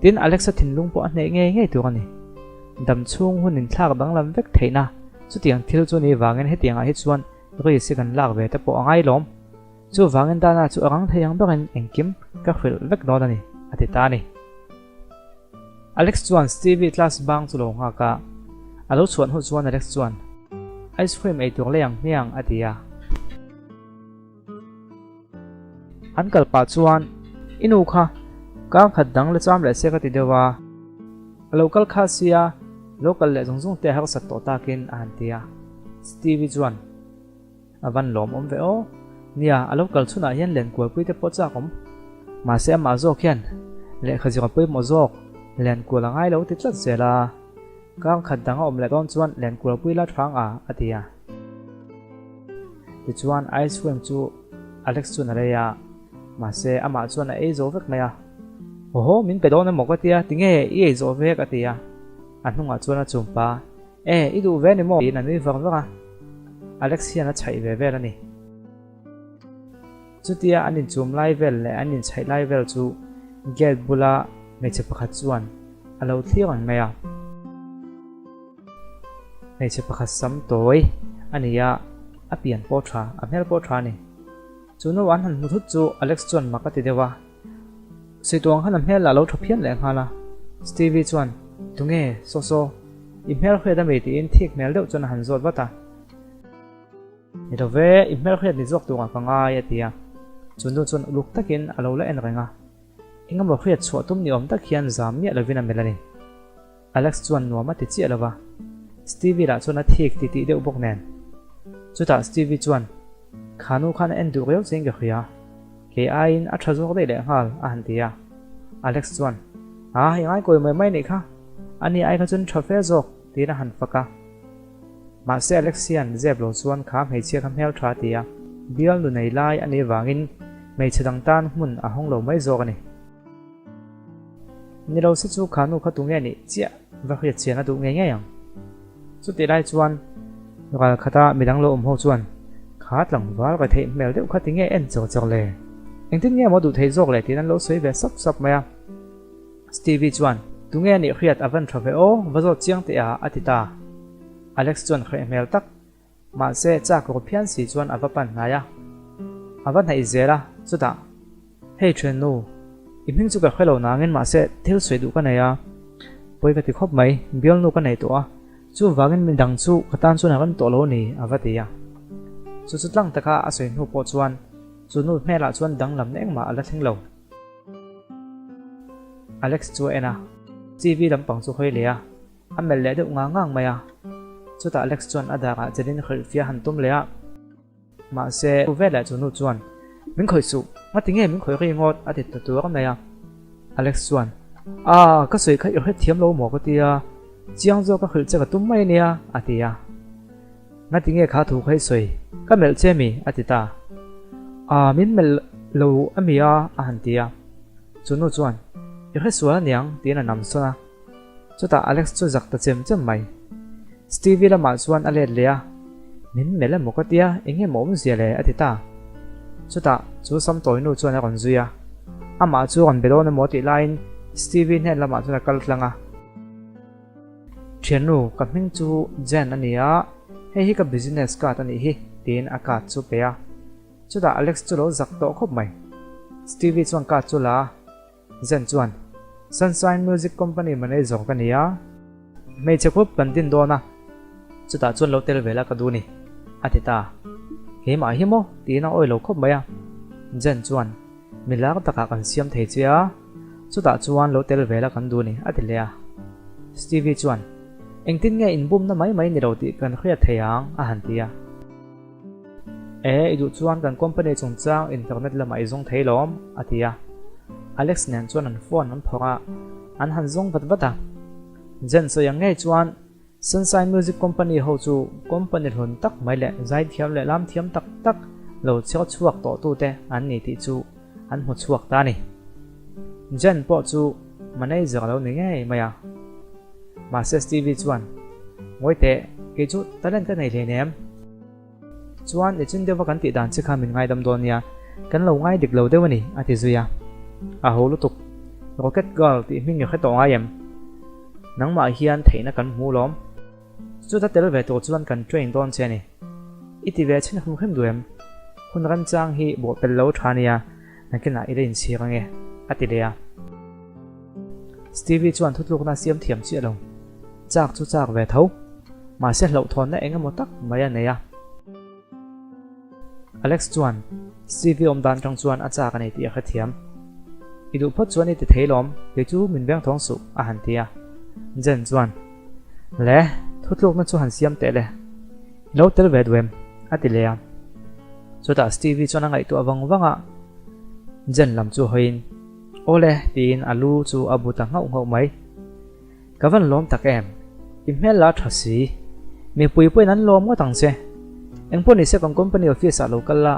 Tin, Alexa thinlung pawh a hneh ngei ngei tur a ni. Dam chhung hun inthlak danglam vek theihna chutiang thil chu ni vangin hetiangah hi chuan risk hi kan lak ve te pawh a ngai lawm. Chuvangin Dana chu a rang thei ang berin engkim ka hrilh vek dawn a ni, a ti ta a ni. Alex chuan Stevie class bang chu lo nghak a, a lo chhuah hnu chuan Alex chuan, Ice cream ei tur lei ang hmiang, a ti a. An kal pah chuan, I nu kha kar khat dang la cham leh se ka ti deuh a, a lo kal kha sia, lo kal leh zung zung te a harsat tawh takin, a han ti a. Stevie chuan. A van lawm awm ve aw. Nia, a lo kal chhunah hian lenkualpui te pawh chak awm. Mahse amah zawk hian lehkha zir a pawimawh zawk, lenkual a ngai lo ti tlat zel a. Kar khat dang a awm leh dawn chuan lenkualpui la thang a, a ti a. Tichuan ice cream chu Alex chuan a lei a, mahse amah chuan a ei zo vek mai a. Awhaw, min pe dawn emaw ka tia, tinge i ei zawh vek a ti a. A hnungah chuan a chumpa. E, i duh ve ni maw? tiin a nui vak vak a, Alex hian a chhaih ve vel a ni. Chutia an inchum lai vel leh an inchhaih lai vel chu gate bula Hmeichhe pakhat chuan a lo thlir ang mai a. Hmeichhe pakhat sam tawi a ni a, a pian pawh tha, a hmel pawh tha a ni. Chu nu an han hmu thut chu Alex chuan mak a ti deuh a. Saituang khan a hmel lah a lo tha phian leh nghal a. Stevie chuan, Tunge, saw saw, i hmel hriat a mi? tiin thik hmel deuh chuan a han zawt vat a. Ni lo ve, i hmel hriat ni zawk turah ka ngai, a ti a. Chu nu chuan uluk takin a lo la en reng a. Engemaw hriat chhuah tum ni awm tak hian zam miah lovin a melh a ni. Alex chuan nuam a ti chiah lo va, Stevie lah chuan a thik ti tih deuh bawk nen. Chutah Stevie chuan, Kha nu khan a en duh riau chiin ka hria, kei aiin a tha zawk daih leh nghal, a han ti a. Alex chuan, Ah, i ngaikawi mai mai nih kha, ani ai kha chuan tha fe zawk, tiin a han fak a. Mahse Alex hian zep lo chuan kha hmeichhia kha hmel tha a ti a, bial nu nei lai a nih vangin hmeichhe dang tan hmun a hawng lo mai zawk a ni. Ni lo se chu kha nu kha tunge nih chiah va hriat chian a duh ngei ngei ang. Chutih lai chuan ral khata midang lo awm ho chuan kha tlangval ka theih hmel deuh kha tinge en chawk chawk le? Engtin nge maw duh theih zawk le tiin an lo sawi ve sap sap mai a. Stevie chuan, Tunge a nih hriat a van tha ve aw, va zawt chiang teh a, a ti ta. Alex chuan hreh hmel tak, mahse chak ru phian si chuan a va pan hnai a. A va hnaih zel a, chutah, Hei thiannu, i hming chu ka hre lo nangin mahse thil sawi duh ka nei a, pawi ka ti khawp mai, bialnu ka nei tawh a, chuvangin midang chu ka tan chuan a rem tawh lo a ni, a va ti a. Chu chu tlang taka a sawi hnu pawh chuan chu nu hmelah chuan danglamna engmah a la thleng lo. Alex chu a en a, TV lampang chu hawi leh a, a melh leh deuh ngang ngang mai a. Chutah Alex chuan a darah chelin hrilhfiah han tum leh a. Mahse, chu veleh chu nu chuan, Min khawih suh, ngati nge min khawih ri ngawt? a ti ta tur mai a. Alex chuan, Ah, ka sawi kha i hrethiam lo maw ka ti a, chiang zawk ka hrilh che ka tum mai ania, a ti a. Ngati nge kha thu kha i sawi? Ka melh che mi? a ti ta. Ah, min melh lo a mi a? a han ti a. Chu nu chuan, I hre sual aniang, tiin a nam sawn a. Chutah Alex chu zak ta chem chem mai. Stevie lamah chuan a let leh a, Min melh emaw ka tia, eng nge maw awmzia le? a ti ta. Chutah chu samtawi nu chuan a rawn zui a. Amah chu rawn be dawn emaw tih laiin Stevie hnen lamah chuan a kal tlang a. Thiannu, ka hming chu Jen a ni a, hei hi ka business card a nih hi, tiin a card chu pe a. Chutah Alex chu lo zak tawh khawp mai. Stevie chuan card chu la a, Jen chuan, Sunshine Music Company manager ka ni a, hmeichhe khup kan din dawn a, chutah chuan lo tel ve la ka duh ni, a ti ta. Keimah hi maw? tiin a awih lo khawp mai a. Jen chuan, Mi lar takah kan siam thei che a, chutah chuan lo tel ve la kan duh ni, a ti leh a. Stevie chuan, Engtin nge inbumna mai mai ni lo tih kan hriat thei ang, a han ti a. E, i duh chuan kan company chungchang internet lamah i zawng thei lawm, a ti a. Alex nen chuan an phone an phawrh a, an han zawng vat vat a. Jen sawi ang ngei chuan Sunshine Music Company ho chu company hlun tak mai leh zaithiam leh lamthiam tak tak lo chhiar chhuak tawh tute an ni tih chu an hmu chhuak ta a ni. Jen pawh chu manager a lo ni ngei mai a. Mahse Stevie chuan, Ngawi teh, kei chu talent ka nei hleinem. Chuan i chin deuha kan tih dan che kha min ngaidam dawn nia, kan lo ngai dik lo deuh a ni, a ti zui a. A ho lutuk. Rocket Girl tih hming i hre tawh ngai em? Nangmah hian theihna kan hmu lawm. Chuta tel ve tur chuan kan train dawn che a ni. I ti ve chhin hrim hrim duh em? Hun remchang hi bawhpelh lo tha nia, nakinah i la inchhir ange, a ti leh a. Stevie chuan thutlukna a siam thiam chiah lo. Chak chu chak ve tho. Mahse hlauhthawnna eng emaw tak mai a nei a. Alex chuan Stevie awm dan tang chuan a chak a nei tih a hrethiam. I duh phawt chuan i ti thei lawm, kei chu min veng thawng suh, a han ti a. Jen chuan, Le, thutlukna chu han siam teh le. I lo tel ve duh em? a ti leh a. Chutah Stevie chuan a ngaihtuah vang vang a, Jen lam chu hawiin, Awle, tiin a lu chu a bu ta nghauh nghauh mai. Ka van lawm tak em? I hmel la tha si. Mipui pawhin an lawm ngawt ang che. Engpawh nise kan company office ah lo kal la,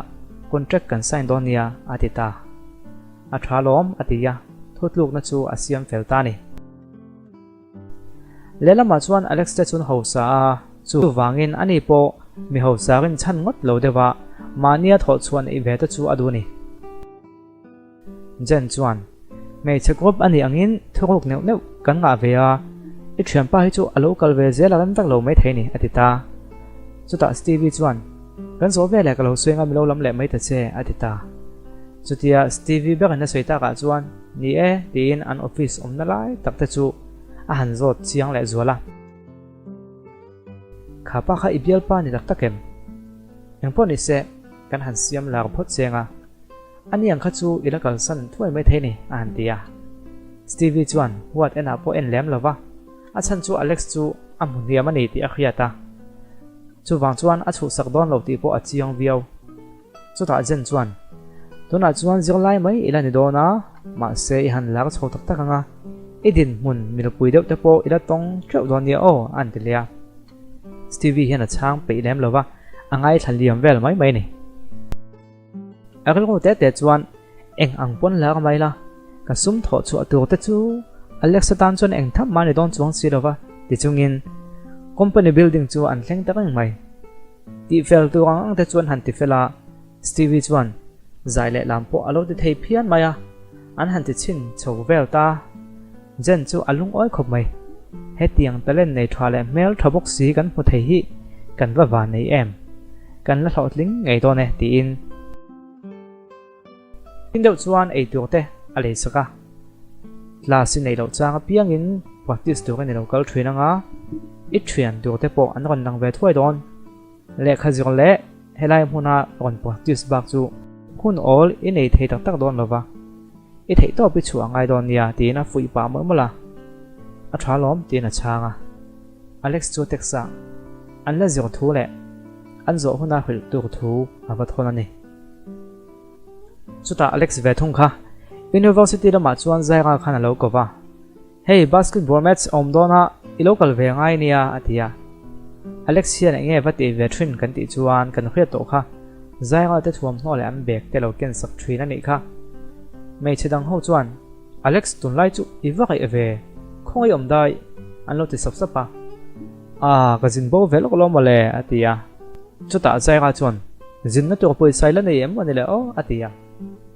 contract kan sign dawn nia, a ti ta. A tha lawm, a ti a, thutlukna chu a siam fel ta a ni. Lehlamah chuan Alex te chun hausa a, chuvangin ani pawh mi hausa rinchhan ngawt lo deuh a, mahnia thawhchhuah neih ve te chu a duh a ni. Jen chuan, Hmeichhe group a nih angin thuruk neuh neuh kan ngah ve a, i thianpa hi chu a lo kal ve zel a rem vek lo maithei ni, a ti ta. Chutah Stevie chuan, Kan zawh veleh ka lo sawi anga mi lo lam leh mai ta che, a ti ta. Chutia Stevie berin a sawi takah chuan, Ni e, tiin an office awmna lai tak te chu a han zawt chiang leh zual a. Kha pa kha i bialpa ni tak tak em? Engpawh ni se, kan han siam lar phawt cheng a. A ni ang kha chu i la kalsan thuai mai thei ni, a han ti a. Stevie chuan huat enah pawh en lem lo va, a chhan chu Alex chu a hmu hniam a ni tih a hriat a. Chuvang chuan a chhuhsak dawn lo tih pawh a chiang viau. Chutah Jen chuan, Tunah chuan zirlai mai i la ni dawn a, mahse i han lar chho tak tak ang a, i dinhmun milpui deuh te pawh i la tawng teuh dawn nia aw, a han ti leh a. Stevie hian a chhang peih lem lo va, a ngaithla liam vel mai mai a ni. A rilru te te chuan eng ang pawn lar mai la, ka sum thawh chhuah tur te chu Alexa tan chuan eng tham mah ni dawn chuang si lo va ti chungin company building chu an thleng ta reng mai. Tihfel tur ang ang te chuan han ti fel a, Stevie chuan zai leh lam pawh a lo ti thei phian mai a, an han ti chhin chho vel ta. Jen chu a lungawi khawp mai. Hetiang talent nei tha leh hmel tha bawk si kan hmu thei hi kan va van nei em? Kan la hlawhtling ngei dawn e tiin. Tin deuh chuan ei tur te a lei sak a. Class i neih loh chang apiangin practice tur in i lo kal thin anga i thian tur te pawh an rawn lang ve thuai dawn. Lehkha zir leh helai hmuna rawn practice bak chu hun awl i nei thei tak tak dawn lova, i theihtawp i chhuah ngai dawn nia tiin a fuih pah mawlh mawlh a. A tha lawm tiin a chhang a. Alex chu text ah an la zir thu leh an zawh huna hrilh tur thu a va thawn a ni. Chutah Alex ve thung kha University lamah chuan Zaira khan a lo ko va. Hei basketball match a awm dawn a, i lo kal ve ngai nia a ti a. Alex hian eng nge va tih ve thin kan tih chuan kan hriat tawh kha. Zaira te thuamhnaw leh an bag te lo ken sak thin a nih kha. Hmeichhe dang ho chuan Alex tunlai chu i va ngaih ve, khawngaih awm dai an lo ti sap sap a. Ah ka zin bo ve lawk lo mawle a ti a. Chutah Zaira chuan zinna tur pawisa i la nei em mawni le aw a ti a.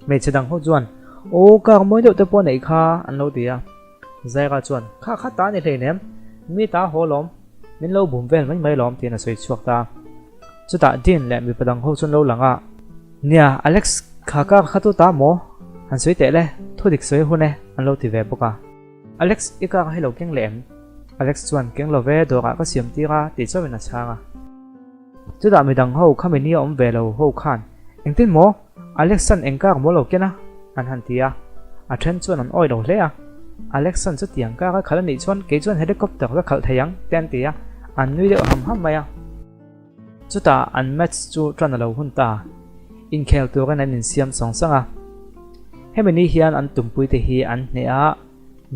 Hmeichhe dang ho chuan, Aw kar mawi deuh te pawh neih kha an lo ti a. Zaira chuan, Kha kha ta ni hleinem, mi ta haw lawm, min lo bum vel mai mai lawm tiin a sawi chhuak ta. Chutah Dean leh mipa dang ho chuan lo lang a, Nia, Alex kha kar kha tu ta maw? Han sawi teh le, thu dik sawi hun e an lo ti ve bawk a. Alex i kar hi lo keng leh em? Alex chuan, Keng lo ve, dawrah ka siam tir a tih chauhin a chhang a. Chutah midang ho khami nia awm ve lo ho khan, Engtin maw? Alexan eng kar maw lo ken a? an han ti a. A then chuan an awi lo hle a. Alexan chutiang kar a khalh a nih chuan kei chuan helicopter ka khalh thei ang te an ti a, an nui deuh ham ham mai a. Chutah an match chu tan a lo hun ta. Inkhel turin an insiam sawng sawng a. Hemi ni hian an tumpuite hi an hneh a,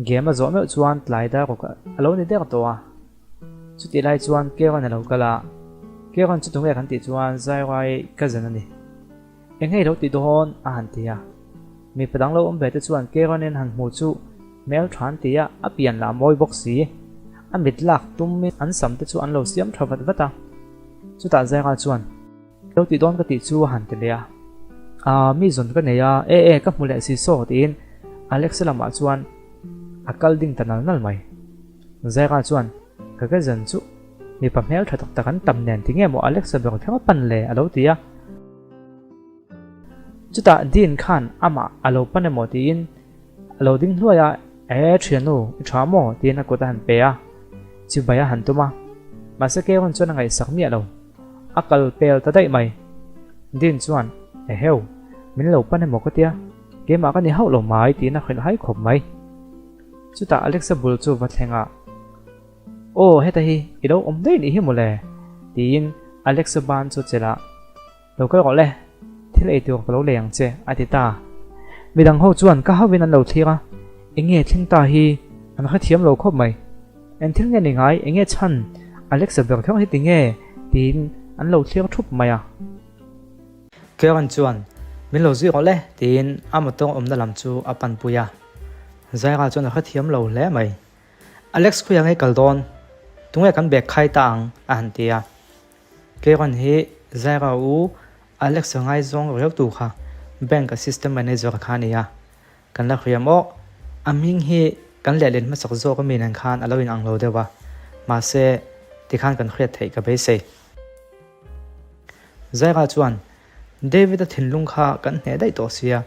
game a zawh meuh chuan tlai dar ruk a lo ni der tawh a. Chutih lai chuan Karen a lo kal a, Karen chu tunge kan tih chuan Zairai cousin a ni. Eng hei lo ti dawn a han ti a. Mipa dang lo awm ve te chuan Karen in han hmu chu hmel tha an ti a, a pian lah a mawi bawk si. A mit lak tumin an sam te chu an lo siam tha vat vat a. Chutah Zaira chuan, Lo ti dawn ka tih chu a han ti leh a. Aa, mi zawn ka nei a, e e, ka hmu leh si saw tiin Alexa lamah chuan a kal ding ta nal nal mai. Zaira chuan, Ka cousin chu mipa hmel tha tak tak an tam nen ti nge maw Alexa ber kher a pan le a lo ti a. Chutah Dean khan amah a lo pan emaw tiin a lo ding hluai a, E thiannu, i tha maw? tiin a kut a han pe a, chibai a han tum a. Mahse Karen chuan a ngaihsak miah lo. A kal pel ta daih mai. Dean chuan, Eheu, min lo pan emaw ka tia, keimah ka ni hauh lo mai tiin a hrilh hai khawp mai. Chutah Alexa bul chu va thleng a, Aw heta hi i lo awm daih nih hi mawle tiin Alexa ban chu chelh a, Lo kal rawh le, thil ei tur ka lo lei ang che a ti ta. Midang ho chuan ka hauhin an lo thlir a, Enge thleng ta hi an hrethiam lo khawp mai. Eng thil nge ni ngai, enge chhan Alexa ber kher hi ti nge tiin an lo thlir thup mai a. Karen chuan, Min lo zui rawh le, tiin a motor awmna lam chu a panpui a. Zaira chuan a hrethiam lo hle mai. Alex khawiah nge kal dawn? Tunge kan bag khai ta ang? a han ti a. Karen hi Zaira u Alex a ngaizawng riau tu kha bank assistant manager kha a ni a. Kan la hriam aw. A hming hi kan lehlin hmasak zawk ami nen khan a lo inang lo deuh a, mahse tikhan kan hriat theih ka beisei. Zaira chuan, David-a thinlung kha kan hneh daih tawh sia,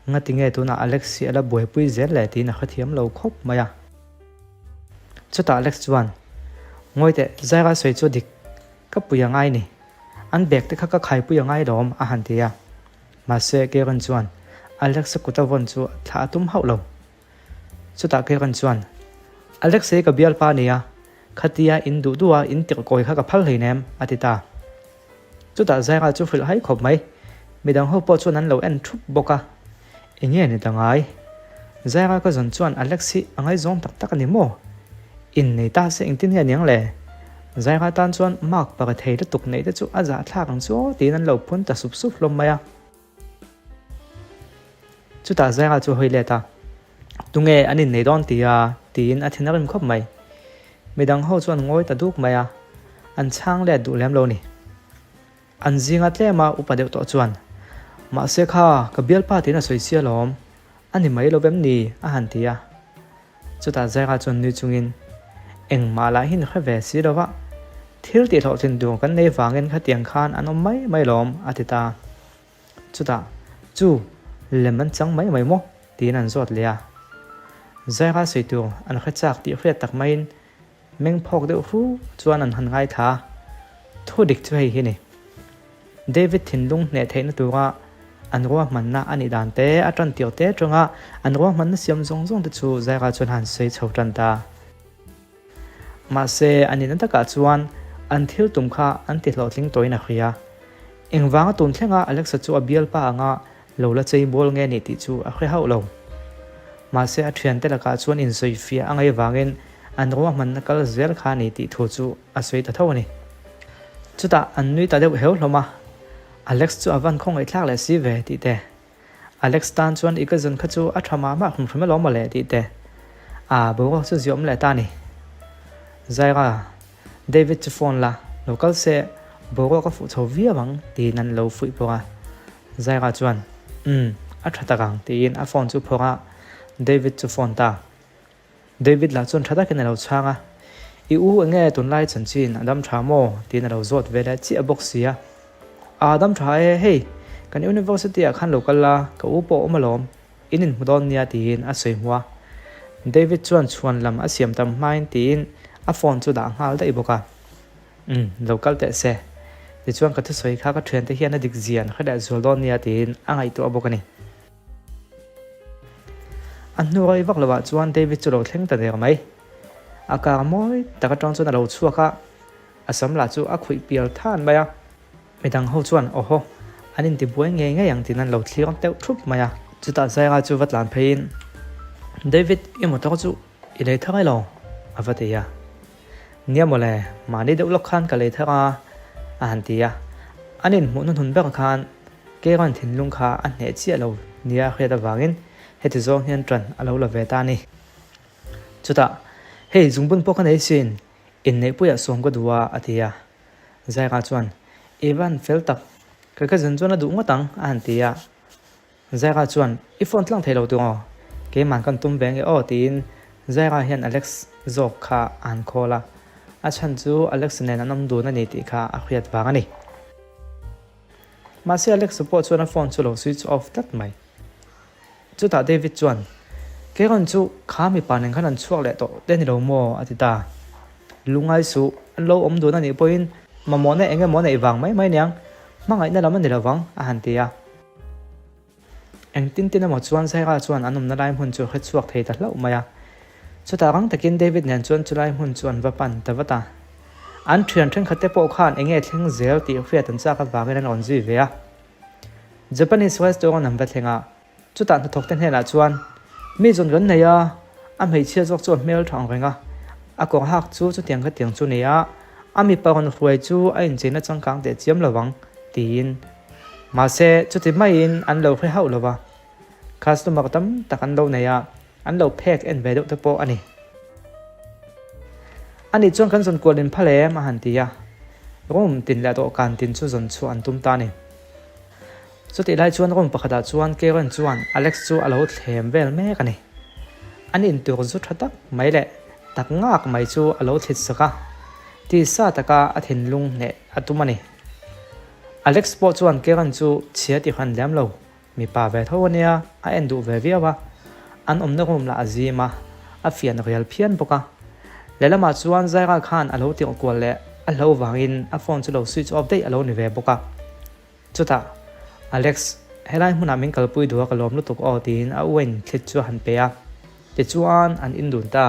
ngati nge tunah Alex hi a la buaipui zel le tiin a hrethiam lo khawp mai a. Chutah Alex chuan, Ngawi teh, Zaira sawi chu a dik, ka pui a ngai ni. An bag te kha ka khaipui a ngai lawm, a han ti a. Mahse, Karen chuan Alex-a kut a vawn chu thlah a tum hauh lo. Chutah Karen chuan, Alex hi ka bialpa a nia, khatia in duh duh a in tirh kawi kha ka phal hleinem, a ti ta. Chutah Zaira chu hrilh hai khawp mai. Midang ho pawh chuan an lo en thup bawk a. Enge ni ta ngai? Zaira ka zawn chuan Alex hi a ngaizawng tak tak a ni maw? Innei ta se engtin nge aniang le? Zaira tan chuan mark pare thei lutuk neih te chu a zahthlak ang chu aw tiin an lo phun ta sup sup hlawm mai a. Chutah Zaira chu a hawi let a, Tunge an innei dawn ti a? tiin a thin a rim khawp mai. Midang ho chuan ngawi ta duk mai a, an chhang let duh lem lo ni. An zinga tlem a upa deuh tawh chuan, Mahse kha, ka bialpa tiin a sawi sia lawm, a ni mai lo vem ni? a han ti a. Chutah Zaira chuan nui chungin, Engmah lah hi ni hre ve si lo va, thil tih hlawhtlin tur kan nei vangin khatiang khan an awm mai mai lawm, a ti ta. Chutah, Chu, lem an chang mai mai maw? tiin an zawt leh a. Zaira sawi tur an hre chak tih hriat tak maiin Meng phawk deuh hu chuan an han ngaithla a, thu dik chu hei hi ni. David thinlung hneh theihna tura an ruahmanna a nih dan te, a tan tir te atanga an ruahmanna siam zawng zawng te chu Zaira chuan han sawi chho tan ta. Mahse, a nihna takah chuan an thil tum kha an ti hlawhtling tawhin a hria. Engvanga tun thlenga Alexa chu a bialpa anga Lo la chei bawl nge ni tih chu a hre hauh lo. Mahse a thiante lakah chuan insawifiah a ngaih vangin an ruahmanna kal zel kha a ni tih thu chu a sawi ta tho a ni. Chutah an nui ta deuh heu hlawm a, Alex chu a van khawngaihthlak leh si ve tih te, Alex tan chuan i ka zun kha chu a tha mah mah hrim hrim alawm mawle tih te, aa boruak chu ziawm leh ta a ni. Zaira. David chu phone la, lo kal se, boruak a fuh chho viau ang tiin an lo fuih bawk a. Zaira chuan, Umm, a tha tak ang tiin a phone chu phawrh a, David chu phone ta. David lah chuan tha takin a lo chhang a, I u enge tunlai chanchin a dam tha maw? tiin a lo zawt ve leh chiah bawk si a. Aa dam tha e, hei kan university ah khan lo kal la, ka u pawh a awm alawm. In inhmu dawn nia tiin a sawi hmu a. David chuan chhuan lam a siam tam hmain tiin a phone chu dah nghal daih bawk a. Umm, lo kal teh se. Tichuan ka thusawi kha ka thiante hian a dik zia an hre leh zual dawn nia tiin a ngaihtuah bawk a ni. A hnu rei vak lovah chuan David chu lo thleng ta der mai. A kar mawi tak atang chuan a lo chhuak a, a sam lah chu a khuih pial than mai a. Midang ho chuan awhaw, an intibuai ngei ngei ang tiin an lo thlir deuh thup mai a. Chutah Zaira chu va tlan pheiin, David, i motor chu i lei thar elo? a va ti a. Nia mawle, mahni deuh lawk khan ka lei thar a, a han ti a. An inhmuh hnuhnun ber khan Keiran thinlung kha a hneh chiah lo nia a hriat avangin heti zawng hian ṭan a lo la ve ta a ni. Chutah, Hei, zungbun pawh ka nei sin, inneihpuiah sawm ka duh a, a ti a. Zaira chuan, I van fel tak, ka cousin chuan a duh ngawt ang, a han ti a. Zaira chuan, I phone tlang thei lo tung aw, keimah kan tum ve nge aw, tiin Zaira hian Alex zawk kha a han call a. A chhan chu Alex nen an awm dun a ni tih kha a hriat vang a ni. Mahse Alex pawh chuan a phone chu lo switch off tlat mai. Chutah David chuan, Keiron chu kha mipa nen khan an chhuak leh tawh te ni lo maw? a ti ta. Lungngai suh, an lo awm dun a nih pawhin mamawhna eng emaw neih vang mai mai niang, hmangaihna lam a ni lovang, a han ti a. Engtin tin emaw chuan Zaira chuan an awmna lai hmun chu a hre chhuak thei ta hlauh mai a. Chutah rang takin David nen chuan chulai hmun chu an va pan ta vat a. An thian thenkhat te pawh khan enge thleng zel tih hriat an chak avangin an rawn zui ve a. Japanese restaurant an va thleng a, chutah hnathawkte hnenah chuan, Mi zawn kan nei a, a hmeichhia zawk chu a hmel tha ang reng a, a kawr hak chu chutiang khatiang chu ni a, a mipa rawn hruai chu a incheina changkang teh chiam lo ang, tiin. Mahse, chuti maiin an lo hre hauh lo va, customer tam tak an lo nei a, An lo phek en ve deuh te pawh a ni. Ani chuan kan zawn kual in phal em a han ti a, room tin leh dawhkan tin chu zawn chhuah an tum ta a ni. Chutih lai chuan room pakhatah chuan Karen chuan Alex chu a lo thlem vel mek a ni. An intur zu tha tak mai leh tak ngak mai chu a lo thlit sak a, tisa taka a thinlung hneh a tum a ni. Alex pawh chuan Karen chu chhia ti hran lem lo, mipa ve tho a nia, a en duh ve viau a. An awmna room lah a zim a, a fian rial phian bawk a. Lehlamah chuan Zaira khan a lo tirh kual leh a hlo vangin a phone chu lo switch off daih a lo ni ve bawk a. Chutah, Alex, helai hmunah min kalpui duh a ka lawm lutuk aw tiin a uain thlit chu a han pe a. Tichuan, an indun ta.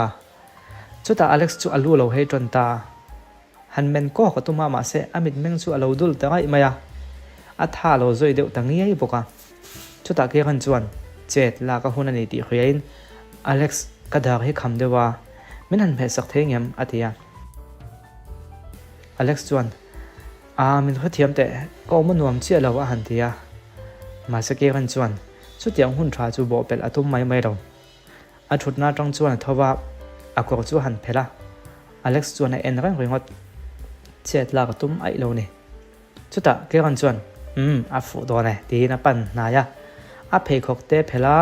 Chutah Alex chu a lu lo hei ṭawn ta. Han men kawk a tum a, mahse a mitmeng chu a lo dul ta ngaih mai a. A tha a lo zawi deuh ta ngiai bawk a. Chutah Karen chuan, Chet, lak a hun a ni tih hriain, Alex, ka dar hi kham deuh a, min han hmehsak thei ngem? a ti a. Alex chuan, A, min hrethiam teh, ka awm a nuam chiah lo a han ti a. Mahse Karen chuan chutiang hun tha chu bawhpelh a tum mai mai lo. A thutna atang chuan a tho va, a kawr chu a han phelh a. Alex chuan a en reng ringawt. Chet lak a tum aih lo ni. Chutah Karen chuan, Umm, a fuh dawn e, tiin a pan hnai a. A pheikhawk te phelh a,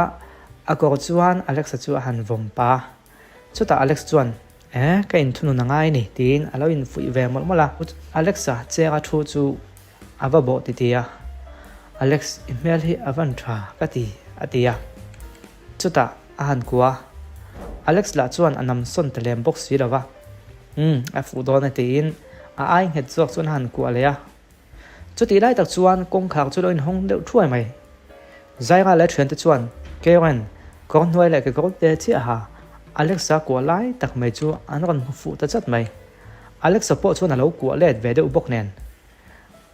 a kawr chuan Alex-a chu a han vawm pa. Chutah Alex chuan, Eh, ka inthunun a ngai a ni, tiin a lo infuih ve mawlh mawlh a. Alex-a chera thu chu a va bawh titi a, Alex, i hmel hi a van tha ka ti, a ti a. Chutah a han kuah a, Alex lah chuan a nam sawn ta lem bawk si lo va. Umm, a fuh dawn e, tiin a ai nghet zawk chuan a han kuah leh a. Chutih lai tak chuan kawngkhar chu lo inhawng deuh thuai mai. Zaira leh thiante chuan Karen, kawr hnuai leh kekawr te chiaha Alexa kuah lai tak mai chu an rawn hmu fuh ta chat mai. Alexa pawh chuan a lo kuah let ve deuh bawk nen.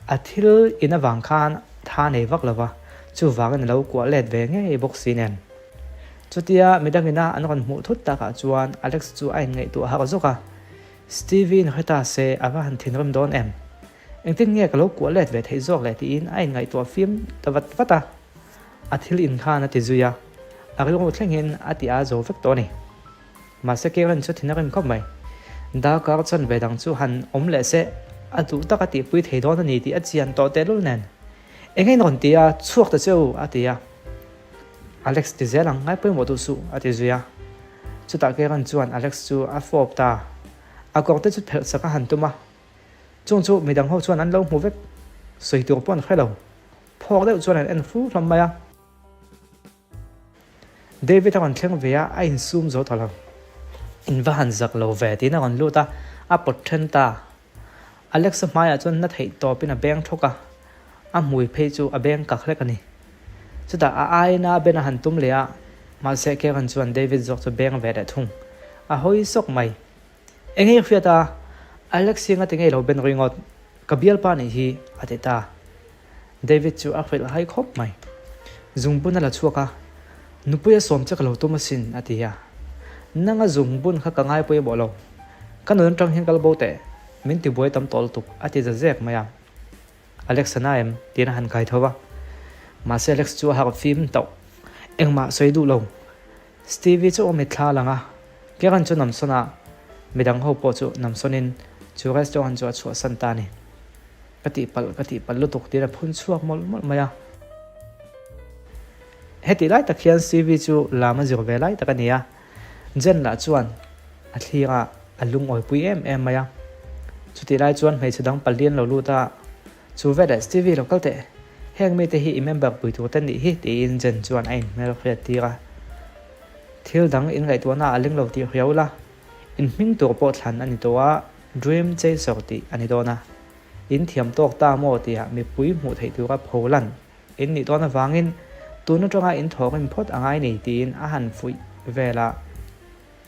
A thil in avang khan tha nei vak lo va, chuvangin a lo kuah let ve ngei bawk si nen. Chutia midangina an rawn hmuh thut takah chuan Alex chu a inngaihtuah harh zawk a, Stevie in hre ta se a va han thinrim dawn em? Engtin nge ka lo kuah let ve theih zawk le tiin a inngaihtuah fim ta vat vat a. A thil in khan a ti zui a, a rilru thlengin a ti a zo vek tawh a ni. Mahse Karen chu thin a rim khawp mai. Darkar chuan ve dang chu han awm leh se a duh tak a tihpui thei dawn a ni tih a chian tawh tehlul nen. Eng in rawn ti a, chhuak ta che u a ti a. Alex ti zel ang, ngai pawimawh duh suh a ti zui a. Chutah Karen chuan Alex chu a fawp ta. A kawr te chu phelh sak a han tum a. Chung chu midang ho chuan an lo hmu vek. Sawi tur pawh an hre lo. Phawk deuh chuan an en fu hlawm mai a. David a rawn thleng ve a, a insum zo ta lo. In va han zak lo ve tiin a rawn lut a, a pawt then ta. Alex-a hmaiah chuan na theih tawpin a beng thawk a, a hmui phei chu a beng kak hlek a ni. Chutah a aina ben a han tum leh a, mahse Karen chuan David zawk chu beng ve leh thung. A hawi sawk mai. Eng nge hriat a, Alex hi ngati ngei lo ben ringawt, ka bialpa nih hi, a ti ta. David chu a hrilh hai khawp mai. Zungbun a la chhuak a, Nupui a sawm che ka lo tum asin, a ti a. Nanga zungbun kha ka ngai pawimawh lo. Ka nun atang hian kal bo teh, min tibuai tam tawh lutuk, a ti za zek mai a. Alex a na em? tiin a han kai tho va. Mahse Alex chu a harh fim tauh. Engmah sawi duh lo. Stevie chu a mitthla a lang a, Karen chu namsawn a, midang ho pawh chu namsawnin chu restaurant chu a chhuahsan ta a ni. Ka tihpalh, ka tihpalh lutuk tiin a phun chhuak mawlh mawlh mai a. Hetih lai tak hian Stevie chu lam a zir ve lai tak a ni a, Jen lah chuan a thlir a, a lungawipui em em mai a. Chutih lai chuan hmeichhe dang palian lo lut a, Chu veleh Stevie lo kal teh, heng mite hi i member pui tur te nih hi tiin Jen chuan a inhmel hriat tir a. Thil dang in ngaihtuahna a ling lo tih hriau la, in hming tur pawh thlan a ni tawh a, Dream Chaser tih a ni dawn a. In thiam tawk ta maw tihah mipui hmuh theih tura pho lan in nih dawn avangin tun atanga in thawhrim phawt a ngai nei tiin a han fuih vel a.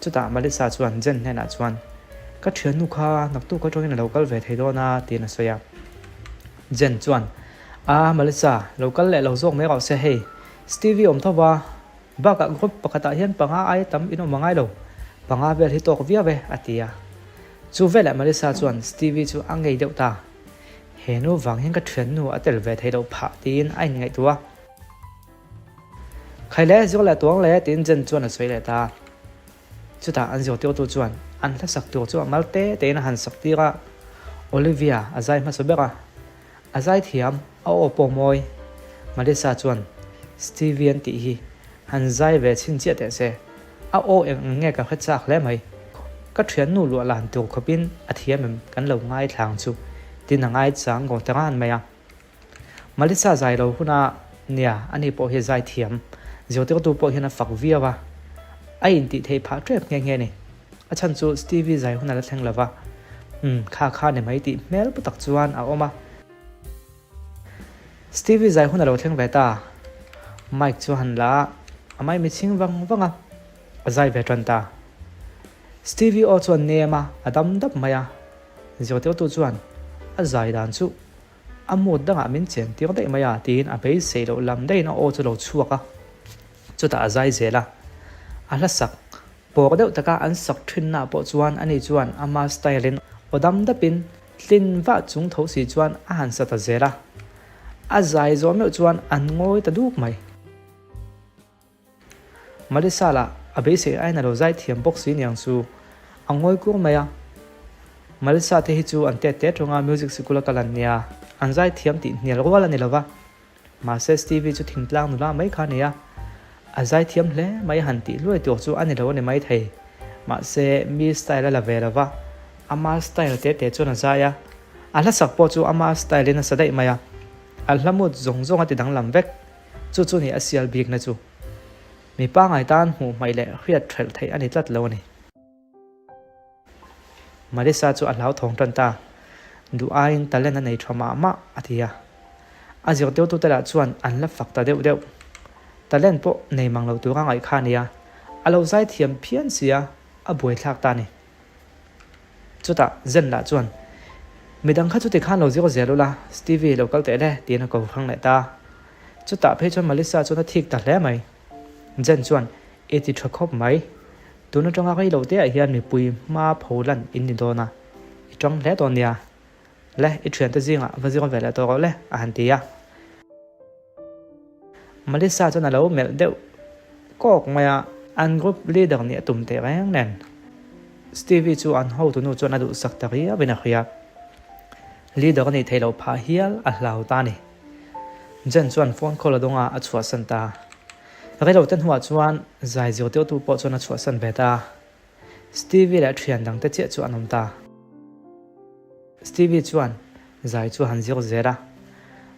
Chutah Melissa chuan Jen hnenah chuan, Ka thiannu kha naktuk atangin a lo kal ve thei dawn a, tiin a sawi a. Jen chuan, A, Melissa, lo kal leh lo zawk mai rawh se hei, Stevie awm tho va, bakah group pakhatah hian panga aia tam in awm a ngai lo, panga vel hi tawk viau e, a ti a. Chu veleh Melissa chuan Stevie chu a ngei deuh ta. He nu vang hian ka thiannu a tel ve thei loh phah tiin a inngaihtuah a. Khai le, zir leh tuang le tiin Jen chuan a sawi leh ta. Chutah an zirtirtu chuan an hla sak tur chu a mal te tein a han sak tir a, Olivia a zai hmasa ber a, a zai thiam, a aw pawh mawi. Melissa chuan Stevie an tih hi han zai ve chhin chiah teh se. A aw eng ang nge ka hre chak hle mai. Ka thiannu luah lan tur khawpin a thiam em kan lo ngaithla ang chu tin a ngaichang ngawt ta ran mai a. Malisa zai lo huna nia ani pawh hi zai thiam zirtirtu pawh hian a fak viau a, a intih theih phah tep nghe nghe a ni. A chhan chu Stevie zai hun a la thleng lo va, umm kha kha ni mai tih hmel pu tak chuan a awm a. Stevie zai hun a lo thleng ve ta, mic chu a han la a, a mai mitchhing vang vang a, a zai ve tan ta. Stevie aw chuan nem a, a dam dap mai a, zirtirtu chuan a zai dan chu A mood dangah min chen tir daih mai a tiin a beisei loh lam daihin a aw chu lo chhuak a, chutah a zai zel a. A hla sak pawk deuh taka an sak thinnaah pawh chuan ani chuan ama style in aw dam dapin tlin vah chung tho si chuan a han sa ta zel a. A zai zawh meuh chuan an ngawi ta duk mai. Malisa lah a beisei aiin a lo zai thiam bawk si niang chu a ngawi kur mai a. Malisa te hi chu an tet tet reng a, music sikul a kal an nia, an zai thiam tih hnial rual a ni lo va. Mahse Stevie chu thingtlang nula mai kha a ni a, a zai thiam hle mai han tih hluai tur chu a ni lo a ni maithei. Mahse mi style a la ve lo va, ama style te te chuan a zai a, a hla sak pawh chu ama style in a sa daih mai a, a hla mut zawng zawng a ti danglam vek. Chu chu ni a sial bikna chu. Mi pangai tan hmuh hmaih leh hriat hrelh theih a ni tlat lo a ni. Marissa chu a hlauthawng tan ta. Duh aiin talent a nei tha mah mah a ti a. A zirtirtute lah chuan an la fak ta deuh deuh. Talent pawh nei mang lo tura ngaih kha a nia. A lo zai thiam phian sia, a buaithlak ta a ni. Chutah Zen lah chuan, Midang kha chuti khan lo zir zel ula, Stevie lo kal teh le, tiin a ko hrang leh ta. Chutah phei chuan Melissa chuan a thik ta hle mai. Zen chuan, I ti tha khawp mai. Tun atanga rei lo teah hian mipui hma pho lan in ni dawn a, i tang hle dawn nia. Le, i thiante zingah va zir ve leh tawh rawh le, a han ti a. Melissa chuan a lo melh deuh kawk mai a, an group leader nih a tum teh reng nen. Stevie chu an hotunu chuan a duhsak ta riauin a hria. Leader a nih theih loh phah hial a hlau ta a ni. Jen chuan phone call a dawng a, a chhuahsan ta. Reilote hnuah chuan zai zirtirtu pawh chuan a chhuahsan ve ta. Stevie leh thian dangte chiah chu an awm ta. Stevie chuan zai chu a han zir zel a,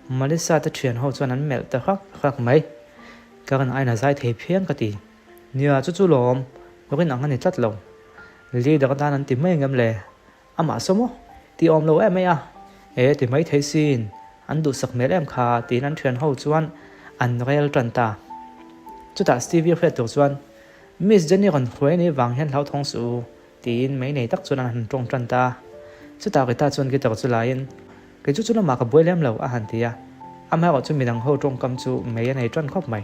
Melissa te thian ho chuan an melh ta hrak hrak mai. Ka rin aiin a zai thei phian ka ti. Nia, chu chu lawm, rin ang a ni tlat lo. Leader atan an ti mai angem le? Amah saw maw? Ti awm lo em mai a. E, ti mai thei sin, an duhsak hmel em kha tiin an thian ho chuan an rel tan ta. Chutah Stevie hriat tur chuan, Miss Jenny rawn hruai ni vang hian hlauthawng suh u, tiin mei nei tak chuan an han tawng tan ta. Chutah Rita chuan guitar chu laiin, Kei chu chu lamah ka buai lem lo, a han ti a. Amaherawh chu midang ho tawngkam chu mei a nei tan khawp mai.